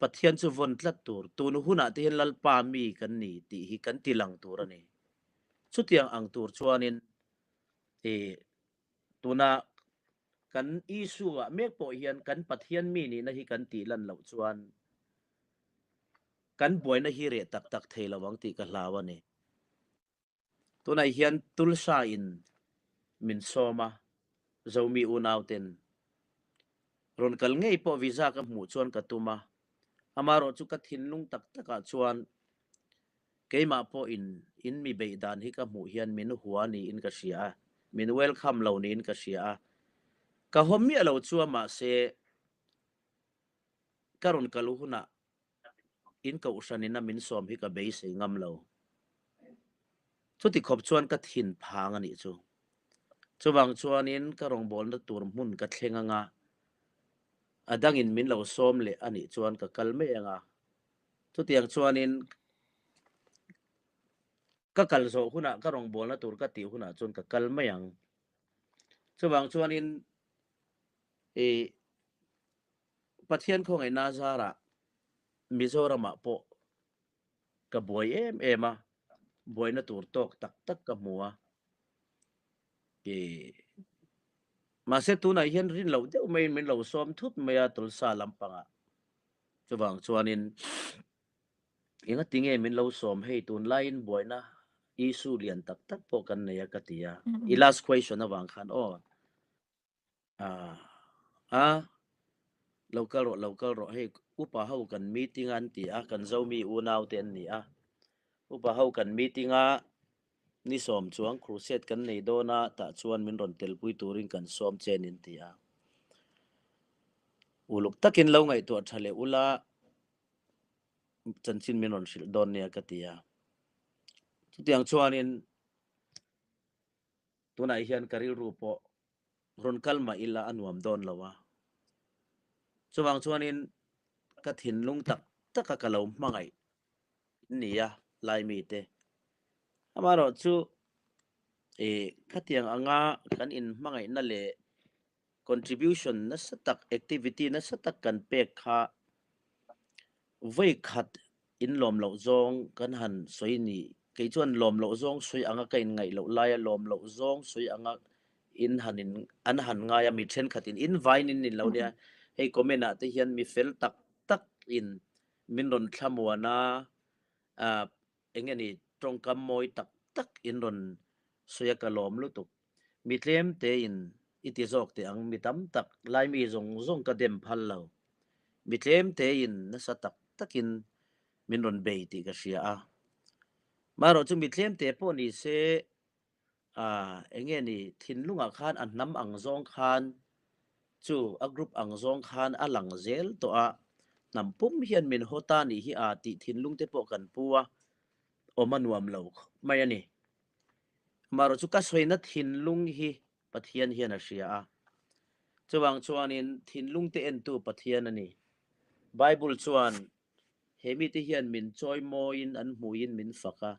Pathian chu vawn tlat tur. Tun hunah te hian Lalpa mi kan ni tih hi kan ti lang tur a ni. Chutiang ang tur chuanin i tuna kan issue ah mek pawh hian kan Pathian mi nihna hi kan tih lan loh chuan kan buaina hi reh tak tak thei lo ang tih ka hlau a ni. Tunah hian Tulsa in min sawm a, Zomi unau ten rawn kal ngei pawh visa ka hmuh chuan ka tum a, amaherawh chu ka thinlung tak takah chuan keimah pawh in in mi beih dan hi ka hmuh hian min hua niin ka hria a, min welcome lo niin ka hria a, ka haw miah lo chu a mahse ka rawn kal hunah In kohhran in a min sawm hi ka beisei ngam lo. Chuti khawp chuan ka thin phang a nih chu. Chuvang chuanin ka rawngbawlna tur hmun ka thleng anga, a dangin min lo sawm leh a nih chuan ka kal mai anga. Chutiang chuanin ka kal zawh hunah ka rawngbawlna tur ka tih hunah chuan ka kal mai ang. Chuvang chuanin i Pathian khawngaihna zarah Mizoramah pawh ka buai em em a, buaina tur tawk tak tak ka hmu a. I mahse tunah hian rin loh deuh maiin min lo sawm thut mai a Tulsa lampangah. Chuvang chuanin engati nge min lo sawm hei tunlaiin buaina issue lian tak tak pawh kan nei a ka ti a. I last question avang khan aw. A lo kal rawh lo kal rawh hei upa ho kan meeting a an ti a kan zomi unau te an ni a upa ho kan meeting a ni sawm chuang crusade kan nei dawn a tah chuan min rawn telpui turin kan sawm che an ti a uluk takin lo ngaihtuah tha leh ula chanchin min rawn hrilh dawn nia ka ti a chutiang chuanin Tunah hian ka rilru pawh rawn kal mah ila a nuam dawn lo a. Chuvang chuanin ka thinlung tak taka ka lo hmangaih ni a Laimi te. Amaherawh chu i khatiang anga kan inhmangaihna leh. Contribution nasa tak, activity nasa tak kan pek kha vawi khat in lawm loh zawng kan han sawi ni. Kei chuan lawm loh zawng sawi anga ka in ngaih loh laia lawm loh zawng sawi anga in han in an han ngai a, mi thenkhat in in vain in nin lo nia. Hei comment ah te hian mi fel tak tak in min rawn thlamuan a, ah eng nge ni tawngkam mawi tak tak in rawn sawi a ka lawm lutuk. Mi tlem tein i ti zawk teh ang, mi tam tak Laimi zawng zawng ka dem phal lo. Mi tlem tein nasa tak takin min rawn bei tih ka hria a. Marawh chu mi tlem te pawh ni se, ah eng nge ni thinlungah khan a hnam ang zawng khan chu a group ang zawng khan a lang zel tawh a, hnam pum hian min haw ta nih hi a tih thinlung te pawh kan pu a, awm a nuam lo khawp mai a ni. Amaherawh chu ka sawina thinlung hi Pathian hian a hria a. Chuvang chuanin thinlung te entu Pathian a ni. Bible chuan he mite hian min chawimawiin an hmuiin min fak a,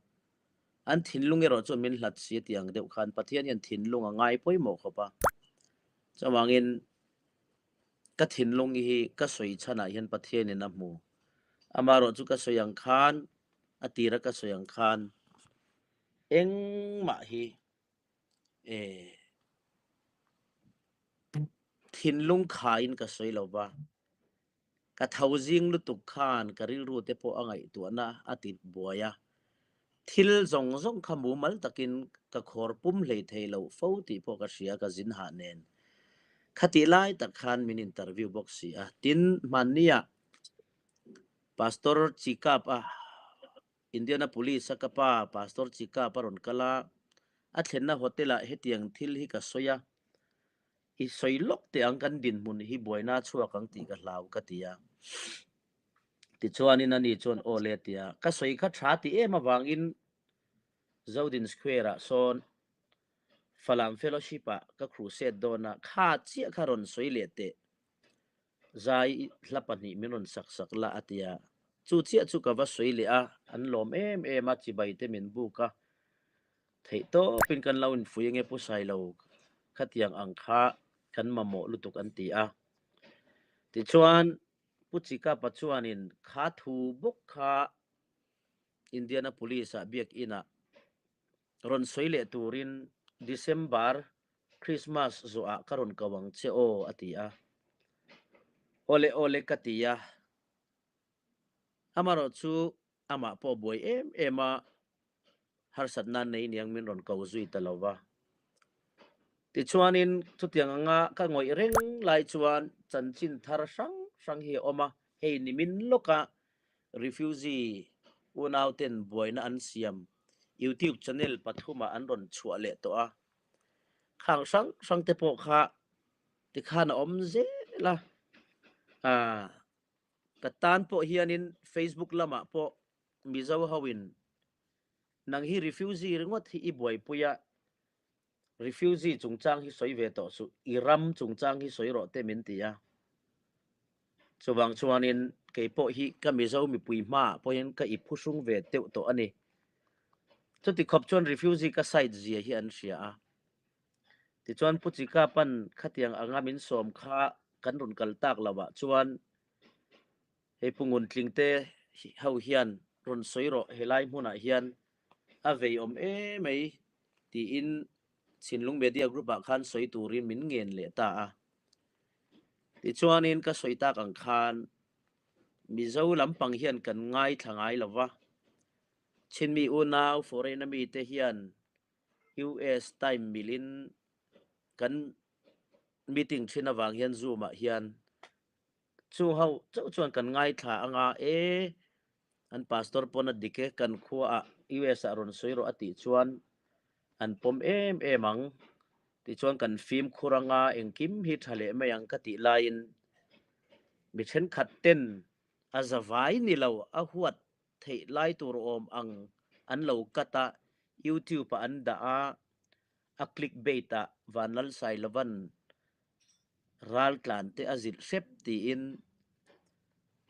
an thinlung erawh chuan min hlat si a tih ang deuh khan Pathian hian thinlung a ngai pawimawh khawp a. Chuvangin ka thinlung hi ka sawi chhanah hian Pathianin a hmu. Amaherawh chu ka sawi ang khan a tira ka sawi ang khan engmah hi eh thinlung khain ka sawi lo va, ka tho zing lutuk khan ka rilru te pawh a ngaihtuahna a ti buai a, thil zawng zawng kha mumal takin ka khawr pum hlei thei lo fo tih pawh ka hria ka zin hah nen. Khatih lai tak khan min interview bawk si a, tin hmanniah Pastor Chikap a Indianapolis a ka pa Pastor Chikap a rawn kal a, a thlenna hotel ah hetiang thil hi ka sawi a, i sawi lawk teh ang kan dinhmun hi buaina a chhuak ang tih ka hlau ka ti a. Tichuanin ani chuan aw le a ti a, ka sawi kha tha ti em avangin Zodin Square ah sawn Falam Fellowship ah ka crusade dawn a, kha chiah kha rawn sawi leh teh. Zai hla pahnih min rawn sak sak la a ti a, chu chiah chu ka va sawi leh a, an lawm em em a, chibai te min buk a, theih tawpin kan lo infui ange Pu Sailo khatiang ang kha kan mamawh lutuk an ti a. Tichuan Pu Chikapa chuanin kha thu bawk kha Indianapolis ah biakinn ah rawn sawi leh turin December Christmas zawhah ka rawn ko ang che aw a ti a. Awle awle ka ti a. Amarawh chu amah pawh buai em em a, harsatna nei niang min rawn ko zui ta lo va. Tichuanin chutiang anga ka ngawih reng lai chuan chanchin thar hrang hrang hi a awm a, hei nimin lawka Refugee unauten buaina an siam YouTube channel pathumah an rawn chhuah leh tawh a, khang hrang hrang te pawh kha tikhan a awm zel a, ah ka tan pawh hianin Facebook lamah pawh Mizo hoin nang hi refugee ringawt hi i buaipui a, Refugee chungchang hi sawi ve tawh suh, i ram chungchang hi sawi rawh te min ti a. Chuvang chuanin kei pawh hi ka Mizo mipui hmaah pawhin ka i phuhrung ve deuh tawh a ni. Chuti khawp chuan refugee ka side zia hi an hria a. Tichuan Pu Chika pan khatiang anga min sawm kha kan rawn kal tak loah chuan Hei Pu Nguntling te ho hian rawn sawi rawh helai hmunah hian a vei awm emai tiin Chhinlung Media Group ah khan sawi turin min ngen leh ta a. Tichuanin ka sawi tak ang khan Mizo lampang hian kan ngaithla ngai lo va, Chinmi unau foreign ami te hian US time milin kan meeting thin avang hian Zoom ah hian Chu ho chauh chuan kan ngaithla anga e, an pastor pawn a dik e, kan khua ah US ah rawn sawi rawh a tih chuan an pawm em em ang. Tichuan kan fimkhur anga engkim hi tha leh mai ang ka tih laiin mi thenkhat ten a zavai ni lo a huat theih lai tur awm ang an lo cut a, YouTube ah an dah a, a click bait ah Vanlalsailovan Raltlan te a zilh hrep tiin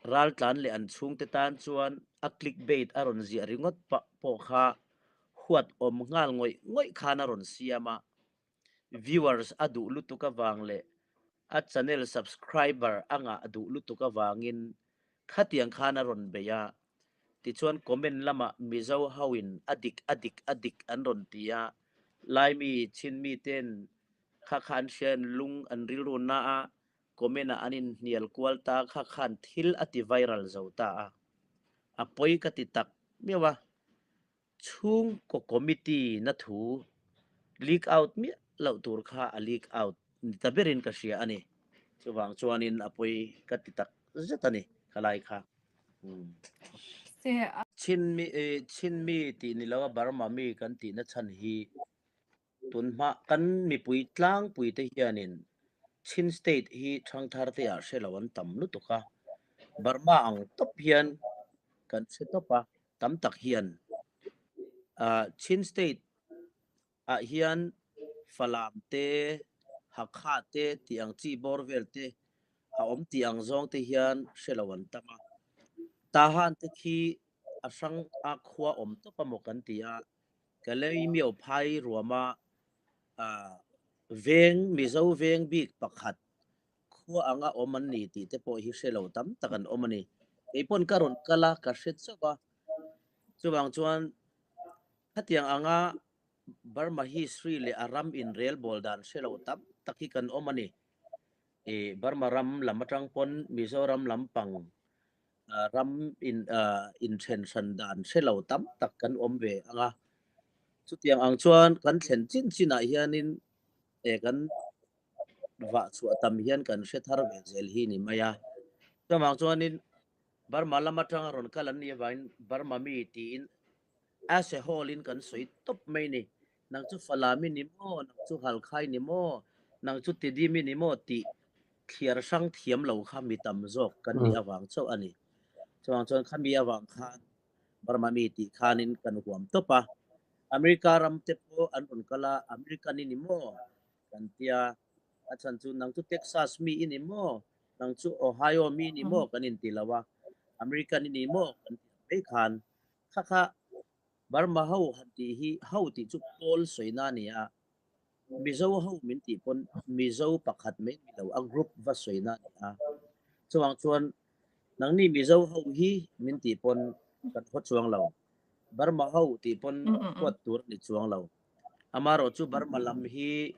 raltlan leh an chhungte tan chuan a click bait a rawn ziah ringawt pah pawh kha huat awm nghal ngawih ngawih khan a rawn siam a, viewers a duh lutuk avang leh. A channel subscriber a ngah duh lutuk avangin khatiang khan a rawn bei a, tichuan comment lamah Mizo ho in a dik a dik a dik an rawn ti a, Laimi Chinmi ten kha kha an hria in lung an rilru na a, comment ah an in hnial kual ta kha khan thil a ti viral zo ta a, a pawi ka ti tak miau a. Chhungkaw committee na thu leak out miah loh tur kha a leak out ni ta berin ka hria a ni. Chuvang chuanin a pawi ka ti tak zet a ni khalai kha. Chinmi Chinmi tih ni lo a Burma mi kan tihna chhan hi Tunhma kan mipui tlangpui te hianin Chin State hi ṭhangthar te ah hre lo an tam lutuk a, Burma ang tawp hian kan hre tawp a, tam tak hian Chin State ah hian Falam te, Hakha te tih ang chi bawr vel te a awm tih ang zawng te hian hre lo an tam a. Tahan te khi a hrang a khua awm tawp a maw kan ti a, Kalaymyo phai ruama veng Mizo veng bik pakhat khua anga awm an ni tih te pawh hi hre lo tam tak an awm a ni. Kei pawn ka rawn kal a, ka hre chauh a. Chuvang chuan khatiang anga Burma history leh a ram inrelbawl dan hre lo tam tak hi kan awm a ni. Burma ram lam atang pawn Mizoram lampang ram in inthen hran dan hre lo tam tak kan awm ve ang a. Chutiang ang chuan kan thlen chin chinah hianin e kan vah chhuah tam hian kan hre thar ve zel hi ni mai a. Chuvang chuanin Burma lam atanga rawn kal an nih avangin Burma mi tiin as a whole in kan sawi tawp mai ni. Nang chu Falam i ni maw, nang chu Halkha i ni maw, nang chu Tidim i ni maw tih thliar hrang thiam lo kha mi tam zawk kan nih avang chauh a ni. Chuvang chuan khami avang khan Burma mi tih khanin kan huam tawp a. America ram te pawh an rawn kal a, American i ni maw kan tia, a chhan chu nang chu Texas mi i ni maw, nang chu Ohio mi i ni maw kan inti lo a, American i ni maw kan ti ang mai khan Kha kha Burma ho han tih hi ho tih chu pawl sawina a ni a, Mizo ho min tih pawn Mizo pakhat mai ni lo a group va sawina a ni a. Chuvang chuan nangni Mizo ho hi min tih pawn kan haw chuang lo, Burma ho tih pawn huat tur a ni chuang lo. Amaherawh chu Burma lam hi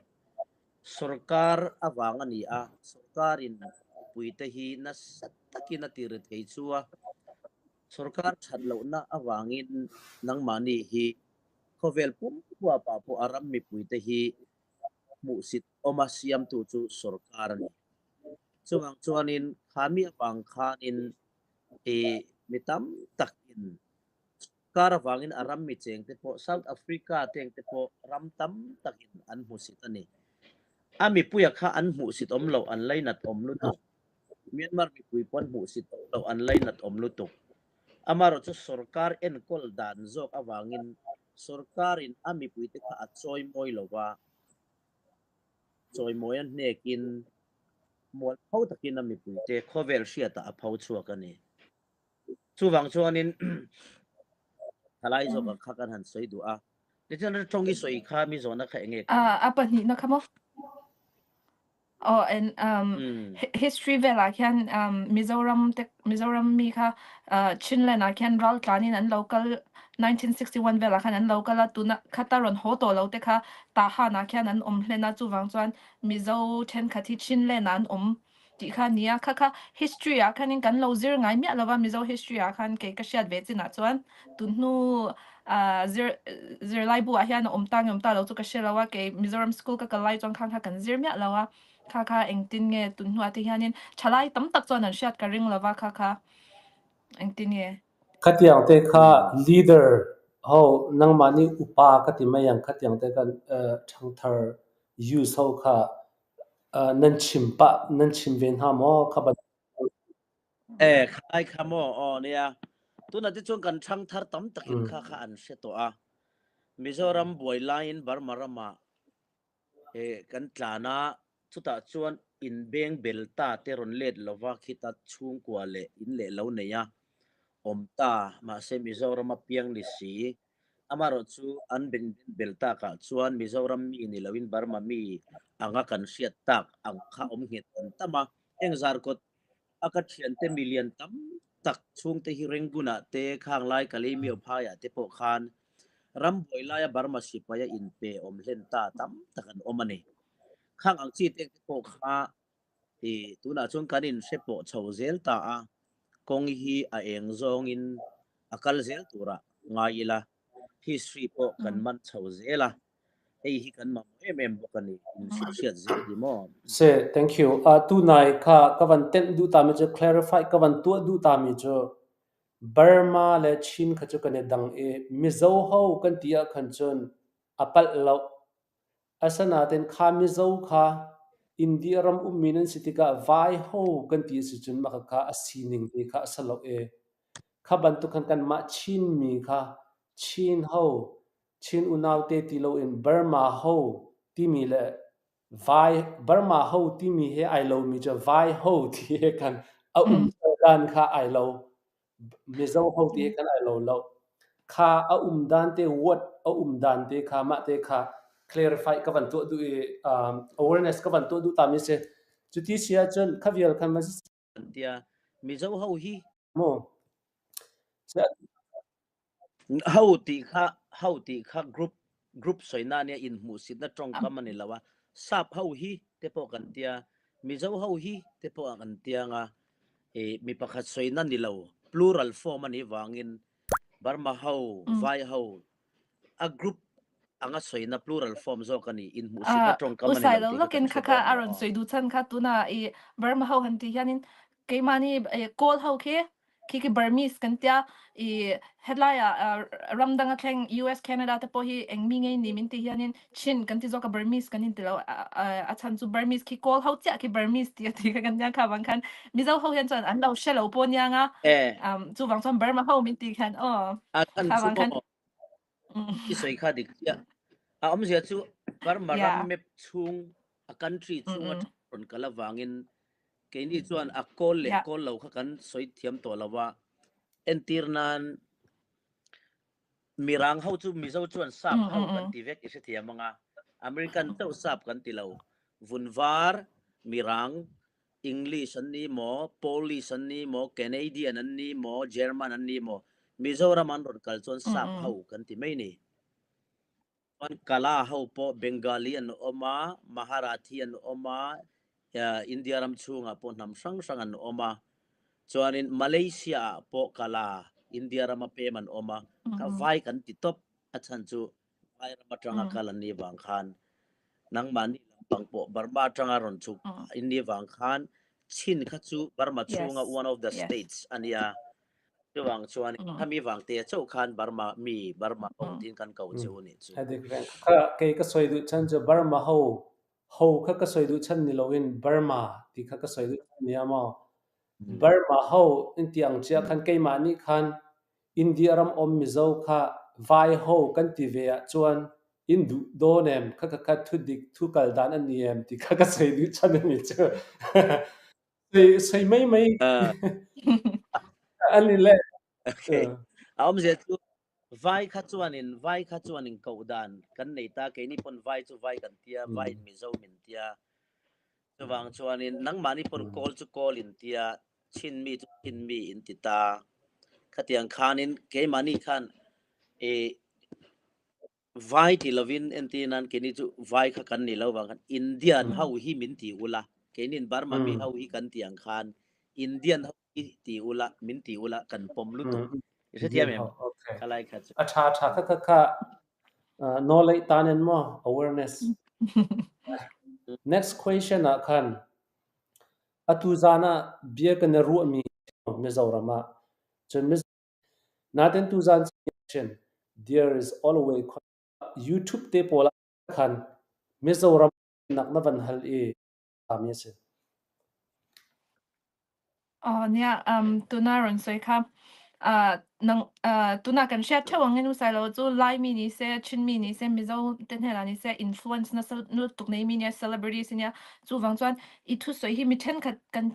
sorkar avang a ni a, sorkarin mipuite hi nasa takin a ti ri thei chu a. Sorkar that lohna avangin nangmahni hi khawvel pum huapah pawh a ram mipuite hi hmuhsit awma siamtu chu sorkar a ni. Chuvang chuanin khami avang khanin i mi tam takin sorkar avangin a ram mi chengte pawh South Africa tengte pawh ram tam takin an hmusit a ni. A mipuia kha an hmuhsit awm loh an lainat awm lutuk. Myanmar mipui pawn hmuhsit awm loh an lainat awm lutuk. Amaherawh chu sorkar enkawl dan zawk avangin sorkarin a mipuite kha a chawimawi lo va, chawimawi a hnekin mualpho takin a mipuite khawvel hriatah a pho chhuak a ni. Chuvang chuanin thalai zawk ang kha kan han sawi duh a. Tichuan tawng i sawi kha mi zawhna kha enge kha? A pahnihna kha maw? Aw and um history velah khian um Mizoram te Mizoram mi kha uh Chinland ah khian ral tlanin an lo kal 1961 velah khan an lo kal a tuna khata rawn haw tawh lo te kha Tahan ah khian an awm hlen a chuvang chuan Mizo thenkhat hi Chinland ah an awm tih kha a ni a kha kha history ah khanin kan lo zir ngai miah lova Mizo history ah khan kei ka hriat ve chinah chuan tunhnu ah zir zirlai bu ah hian a awm ta nge awm ta lo chu ka hre lo a kei Mizoram school ka kal lai chuan khan kha kan zir miah lo a kha kha engtin nge tunhnuah te hianin thalai tam tak chuan an hriat ka ring lova kha kha engtin nge. Khatiang te kha leader ho nangmahni upa ka ti mai ang khatiang te khan thangthar youth ho kha Nan chim pah nan chim ve hna maw kha bantuk? E khai kha maw aw nia. Tunah te chuan kan ṭhang thar tam takin kha kha an hre tawh a. Mizoram buai laiin Burma ramah e kan tlan a, chutah chuan inbeng bel ta te rawn let lova khita chhungkua leh in leh lo nei a awm ta. Mahse Mizoram a piang ni si. Amaherawhchu an bel takah chuan Mizoram mi ni loin Burma mi anga kan hriat tak ang kha awm nghet an tam a. Heng Zarkawt a ka thiante milian tam tak chhungte hi Rangoon-ah te, Khanglai Kalaymyo phaiah te pawh khan rambuai laia Burma sipaia inpe awm hlen ta tam tak an awm a ni. Khang ang chi te pawh kha i tunah chuan kan inhre pawh chho zel ta a, kawng hi a eng zawngin a kal zel turah ngai ila, history pawh kan man chho zel a, hei hi kan mamawh em em bawk a ni, inhrilhhriat zel hi maw? Se, thank you. Uh, tunai kha ka van tenh duh tami cu clarify ka van tuah duh tami cu Burma le Chin kha cu kan i dang i Mizo ho kan ti ah khan cun a palh lo. Asinain kha Mizo kha India ram ummi nan si tikah vai ho kan ti si cun mah kha a sining te kha a si lo i kha bantuk khan kanmah Chinmi kha Chin ho, Chin unau te ti loin Burma ho timi le vai Burma ho timi he ai lomi cu vai ho ti he khan a um dan kha ai lo. Mizo ho ti he khan ai lo lo. Kha a um dan te word a um dan te kha mah te kha clarify ka van tuah duh i awareness ka van tuah duh ta mi si. Cuti si ahcun kha vial khan van si Tia Mizo ho hi mu. Ho tih kha ho tih kha group group soina nia in hmuhsitna tawngkam ani lo a sap ho hi te pawh kan tia Mizo ho hi te pawh kan tia nga e mi pakhat soina ni lo plural form ani wangin Burma ho vai ho a group anga soina plural form zawk ani in hmuhsitna tawngkam ani usai lo lo tih kha lokin kan kha hre kha dawn nia aron aw. soi du chan kha tuna i Burma ho han ti hianin keimahni Kawl ho khi khi khi Burmese kan tia i hetlai ah ramdang a thleng US Canada te pawh hi eng mi ngei ni min ti hianin Chin kan ti zawk a Burmese kan in ti lo a chhan chu Burmese khi Kawl ho chiah khi Burmese ti a ti kha kan nia kha wang khan Mizo ho hian chuan an lo hre lo pawh nia nga Eh. chu wang chuan Burma ho min ti khan aw A chhan kha chu wang khan maw i sawi kha dik chiah. A awmzia chu Burma ram map chhung a country chhung atang rawn kal avangin Keini chuan a kawl leh kawl lo kha kan sawi thiam tawh lo a, entir nan Mirang ho chu Mizo chuan sap ho kan ti vek i hrethiam ang a, American chauh sap kan ti lo, vun var, Mirang, English an ni maw, Polish an ni maw, Canadian an ni maw, German an ni maw, Mizoram an rawn kal chuan sap ho kan ti mai ni. Chuan Kala ho pawh Bengali an awm a, Maharathi an awm a, India ram chhungah pawh hnam hrang hrang an awm a. Chuanin Malaysia ah pawh Kala, India rama pem an awm a, kha vai kan ti tawp a chhan chu vai ram atanga kal an nih vang khan nangmahni lampang pawh Burma atanga rawn chhuk in nih vang khan Chin kha chu Burma chhunga one of the states a nia. Chuvang chuan khami vang te chauh khan Burma mi Burma ho tiin kan ko che u nih chu. A dik reng. Kha kei ka sawi duh chhan chu Burma ho ho kha ka sawi duh chhan ni loin Burma ti kha ka sawi duh chhan nia maw. Burma ho in ti ang chiah khan keimah nih khan India ram awm Mizo kha vai ho kan ti ve ah chuan in duh dawn em kha kha kha thu dik thu kal dan a ni em ti kha ka sawi duh chhan a ni chu. Sei sei mai mai. Ani le. Okay. A awmzia chu vai kha chuanin vai kha chuanin koh dan kan nei ta keini pawn vai chu vai kan tia vai in Mizo min tia chuvang chuanin nangmahni pawn kawl chu kawl in tia chin mi chu chin mi in ti ta khatiang khanin keimahni khan e Vai ti lovin entir nan keini chu vai kha kan ni lo vang khan Indian ho hi min ti ula keinin Burma mi ho hi kan ti ang khan Indian ho hi ti ula min ti ula kan pawm lutuk i hrethiam em khalai kha chu A tha tha kha kha kha knowledge tan en maw awareness next question ah khan atu zan ah bia kan i ruahmi Mizoram ah cun Nain tuzaan there is always YouTube te pawl ah khan Mizoram nak na van hal i mi a si. Aw nia, tuna rawn sawi kha. Nang tuna kan hriat theuh angin u Sailo chu Laimi ni se, Chinmi ni se, Mizo te hnenah ni se influence nasa lutuk nei mi nia, celebrities ania. Chuvang chuan i thusawi hi mi thenkhat kan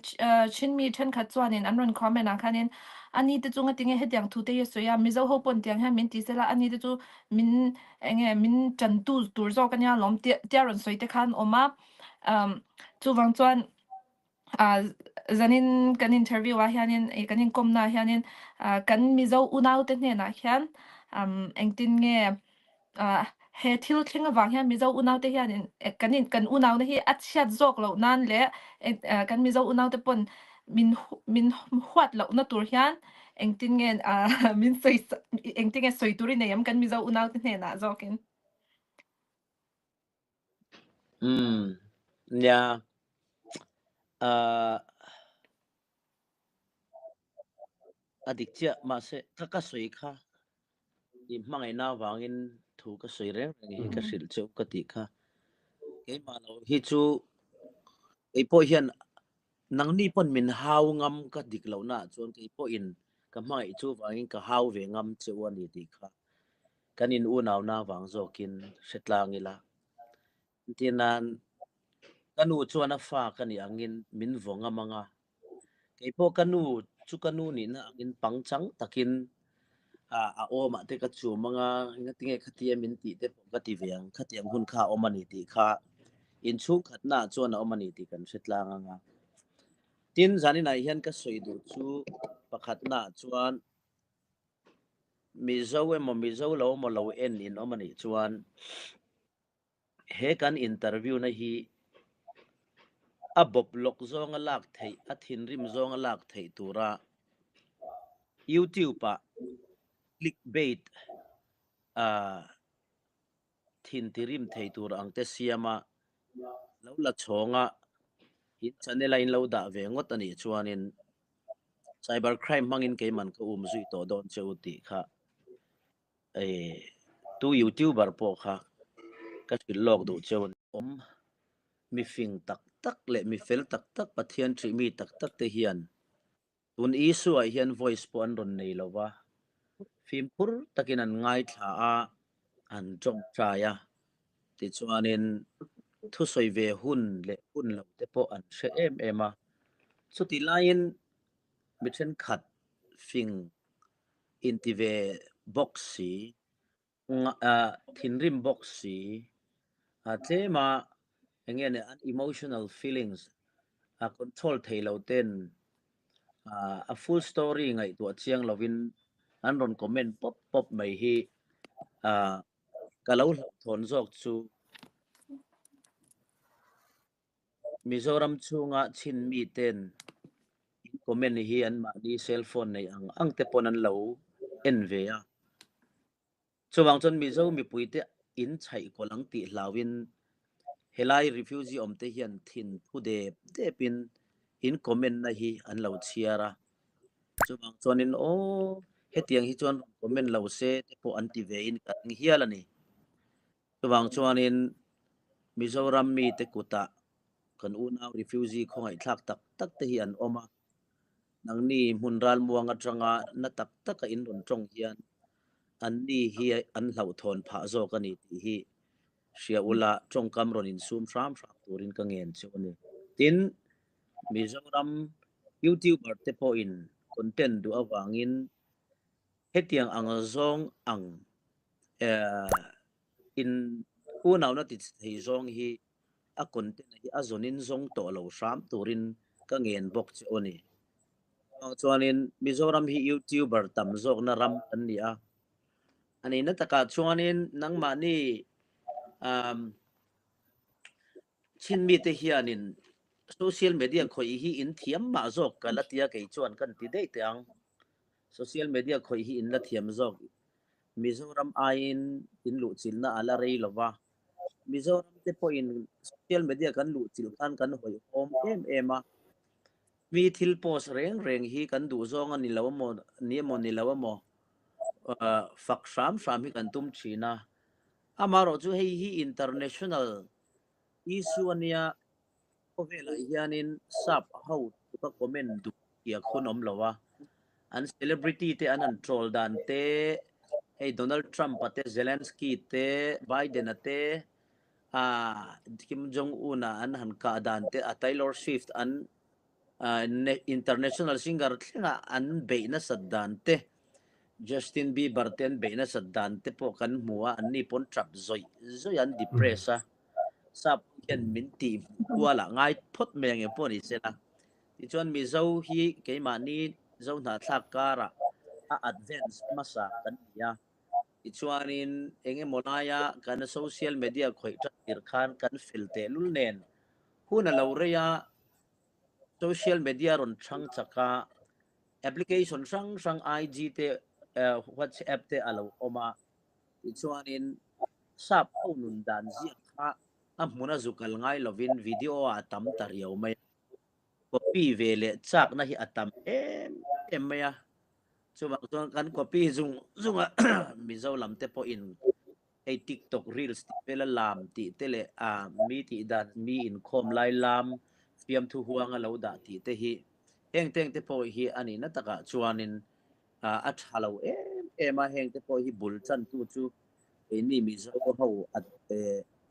Chinmi thenkhat chuanin an rawn comment ah khanin ani te chu ngatinge hetiang thu te hi a sawi a, Mizo ho pawn tiang hian min ti sela ani te chu min enge min tantu tur zawk ania lawm tia tia rawn sawi te khan awm a. Chuvang chuan Zanin kan interview ah hianin ih kan inkawmna ah hianin kan Mizo unaute hnenah hian engtin nge he thil thleng avang hian Mizo unaute hianin kan in kan unauna hi a chhiat zawk loh nan leh kan Mizo unaute pawn min min huat lohna tur hian engtin nge min sawi engtin nge sawi tur i nei em kan Mizo unaute hnenah zawkin? Umm nia ah a dik chiah mahse ka ka sawi kha i hmangaihna avangin thu ka sawi reng reng hi ka hrilh cheu ka tih kha keimah lo hi chu keipawh hian nangni pawn min hau ngam ka dik lohna ah chuan keipawhin ka hmangaih chu vangin ka hau ve ngam cheu a ni tih kha Kan in unauna vang zawkin hre tlang ila. Entir nan, ka nu chuan a fa ka nih angin min vaw ngam ang a, keipawh ka nu chu ka nu nihna angin pangchang takin a awmah te ka chum ang a, engatinge khatia min tih te pawh ka ti ve ang, khatiang hun kha a awm a ni tih kha inchhungkhatnaah chuan a awm a ni tih kan hre tlang ang a. Tin, zaninah hian ka sawi duh chu pakhatnaah chuan Mizo emaw Mizo lo emaw lo en in awm anih chuan he kan interview na hi a bawp lawk zawnga lak theih, a thinrim zawnga lak theih tura YouTube ah click bait ah thin tirim thei tur ang te siam a, lo la chhawng a, in channel a in lo dah ve ngawt anih chuanin Cyber crime hmangin keiman ka um zui tawh dawn che u tih kha tu youtuber pawh kha ka hrilh lawk duh cheu a ni. Awm mi fing tak tak leh mi fel tak tak Pathian ṭih mi tak tak te hian tun issue ah hian voice pawh an rawn nei lo va, fimkhur takin an ngaithla a, an ṭawngṭai a, tichuanin thusawi ve hun leh hun lo te pawh an hre em em a. Chutih laiin mi thenkhat fing inti ve bawk si, thinrim bawk si, tlema eng nge ni an emotional feelings a control thei lo ten a full story ngaihtuah chiang lovin an rawn comment pawp pawp mai hi ka lo hlauhthawn zawk chu Mizoram chhunga chin miten in comment hi anmahni cell phone nei ang ang te pawn an lo en ve a. Chuvang chuan Mizo mipuite in chhaih kawlh ang tih hlauhin helai refugee awmte hian thin phu dep depin in comment na hi an lo chhiar a. Chuvang chuanin aw hetiang hi chuan rawn comment lo se te pawh an ti vein ka ring hial a ni. Chuvang chuanin Mizoram mite kutah kan unau refugee khawngaihthlak tak tak te hi an awm a. Nangni hmun ralmuang atanga na tak taka in rawn tawng hian anni hi an hlauhthawn phah zawk a ni tih hi hria ula tawngkam rawn insum hram hram turin ka ngen chu a ni. Tin, Mizoram YouTuber te pawhin content duh avangin hetiang ang zawng ang in unauna ti thei zawng hi a content hi a zawnin zawng tawh lo hram turin ka ngen bawk che aw ni. Chuanin Mizoram hi YouTuber tam zawkna ram kan ni a. A nihna takah chuanin nangmahni um chin mite hianin social media khawih hi in thiam mah zawk ka la tia kei chuan kan ti daih teh ang. Social media khawih hi in la thiam zawk. Mizoram aiin in luhchilhna a la rei lo va. Mizoram te pawhin social media kan luhchilh khan kan hawihhawm em em a, mi thil post reng reng hi kan duh zawng a ni lo emaw ni emaw ni lo emaw fak hram hram hi kan tum thin a. Amaherawh chu hei hi international issue a nia, khawvelah hianin sap ho ka comment duh tiak hun awm lo a. An celebrity te an han troll dan te, hei Donald Trump a te, Zelensky te, Biden a te, ah Kim Jong Un a an han kah dan te, a Taylor Swift an international singer thlenga an beih nasat dan te, Justin Bieber te an beih nasat dan te pawh kan hmu a, anni pawn tap zawih zawih an depress a, sap hian min tih hmuh kual ah ngai phawt mai ang em pawh ni sela. Tichuan Mizo hi keimahni Zo hnahthlak karah a advance hmasa kan ni a, tichuanin eng emaw laia kan social media khawih tan tir khan kan fel tehlul nen hun a lo rei a, social media rawn chhang chak a, application hrang hrang IG te WhatsApp te a lo awm a, tichuanin sap ho nun dan ziak kha a hmun a zu kal ngai lovin video ah a tam ta riau mai a, copy ve leh chakna hi a tam em em mai a, chuvang chuan kan copy zung zung a Mizo lam te pawhin hei TikTok reels tih vela lam tih te leh ah mi tih dan mi inkhawm lai lam fiamthu huanga lo dah tih te hi heng teng te pawh hi a nihna takah chuanin ah a tha lo em em a, heng te pawh hi bul chantu chu keini Mizo ho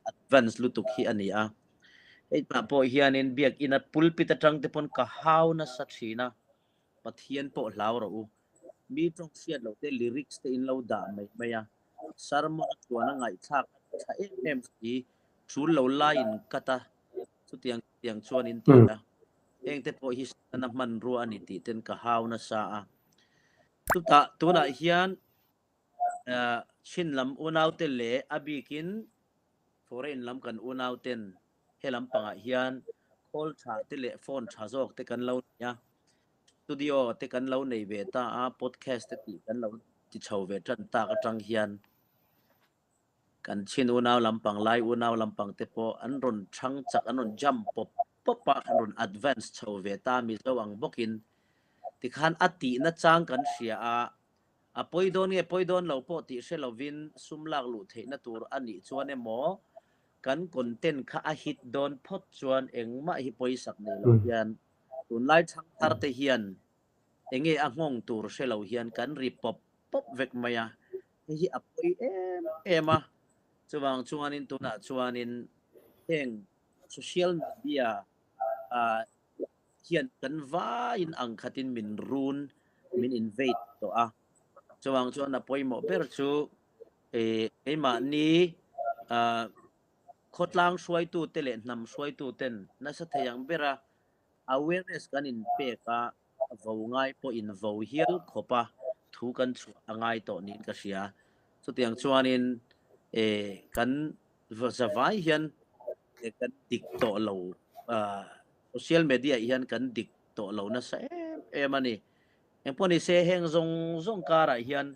advance lutuk hi a ni a. Hei tah pawh hianin biakina pulpit atang te pawn ka hau nasa thin a, Pathian pawh hlau rawh u. Mi tawng hriat loh te lyrics te in lo dah mai mai a, sermon a tluan a ngaihthlak a tha em em si, tul lo lai in cut a, chutiang chutiang chuan in ti a. Heng te pawh hi sana hmanrua a ni tih ten ka hau nasa a. Chutah tunah hian Chin lam unaute leh a bikin foreign lam kan unauten he lampangah hian call tha te leh phone tha zawk te kan lo nei a, studio te kan lo nei ve ta a, podcast te tih kan lo ti chho ve tan tak atang hian kan Chin unau lampang, Lai unau lampang te pawh an rawn chhang chak, an rawn jump pawp pawp a, an rawn advance chho ve ta Mizo ang bawkin tikhan a tihna chang kan hria a, A pawi dawn nge pawi dawn lo pawh tih hre lovin sum lak luh theihna tur a nih chuan emaw kan content kha a hit dawn phawt chuan engmah hi pawisak nei lo hian tunlai thangthar te hian enge a nghawng tur hre lo hian kan ri pawp pawp vek mai a, hei hi a pawi em em a, chuvang chuanin tunah chuanin heng social media ah hian kan vaiin ang khatin min run, min invade tawh a. Chuvang chuan a pawimawh ber chu keimahni khawtlang hruaitute leh hnam hruaituten nasa thei ang bera awareness kan inpek a, vo ngai pawh invo hial khawp a thu kan chhuah a ngai tawh niin ka hria. Chutiang chuanin kan zavai hian kan dik tawh lo social media hian kan dik tawh lo nasa em em a ni. Engpawh ni se heng zawng zawng karah hian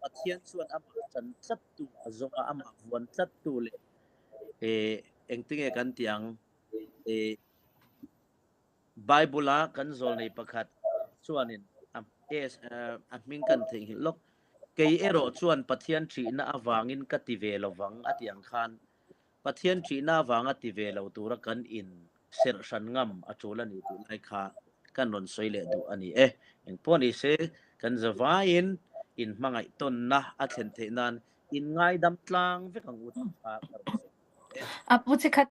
Pathian chuan amah chan tlat tu a zawng a, amah vuan tlat tu leh engtinge kan tih ang Bible a kan zawlnei pakhat chuanin a a hming kan theihnghilh lawk. Kei erawh chuan Pathian ṭhihna avangin ka ti ve lovang a tih ang khan Pathian ṭhihna avanga ti ve lo tura kan in serh hran ngam a ṭul a ni tih lai kha kan rawn sawi leh duh a ni e. Engpawh ni se kan zavaiin in hmangaih tawnna a thlen theih nan in ngaidam tlang vek ang u tih kha ka rawn sawi duh e. A pu chikhat.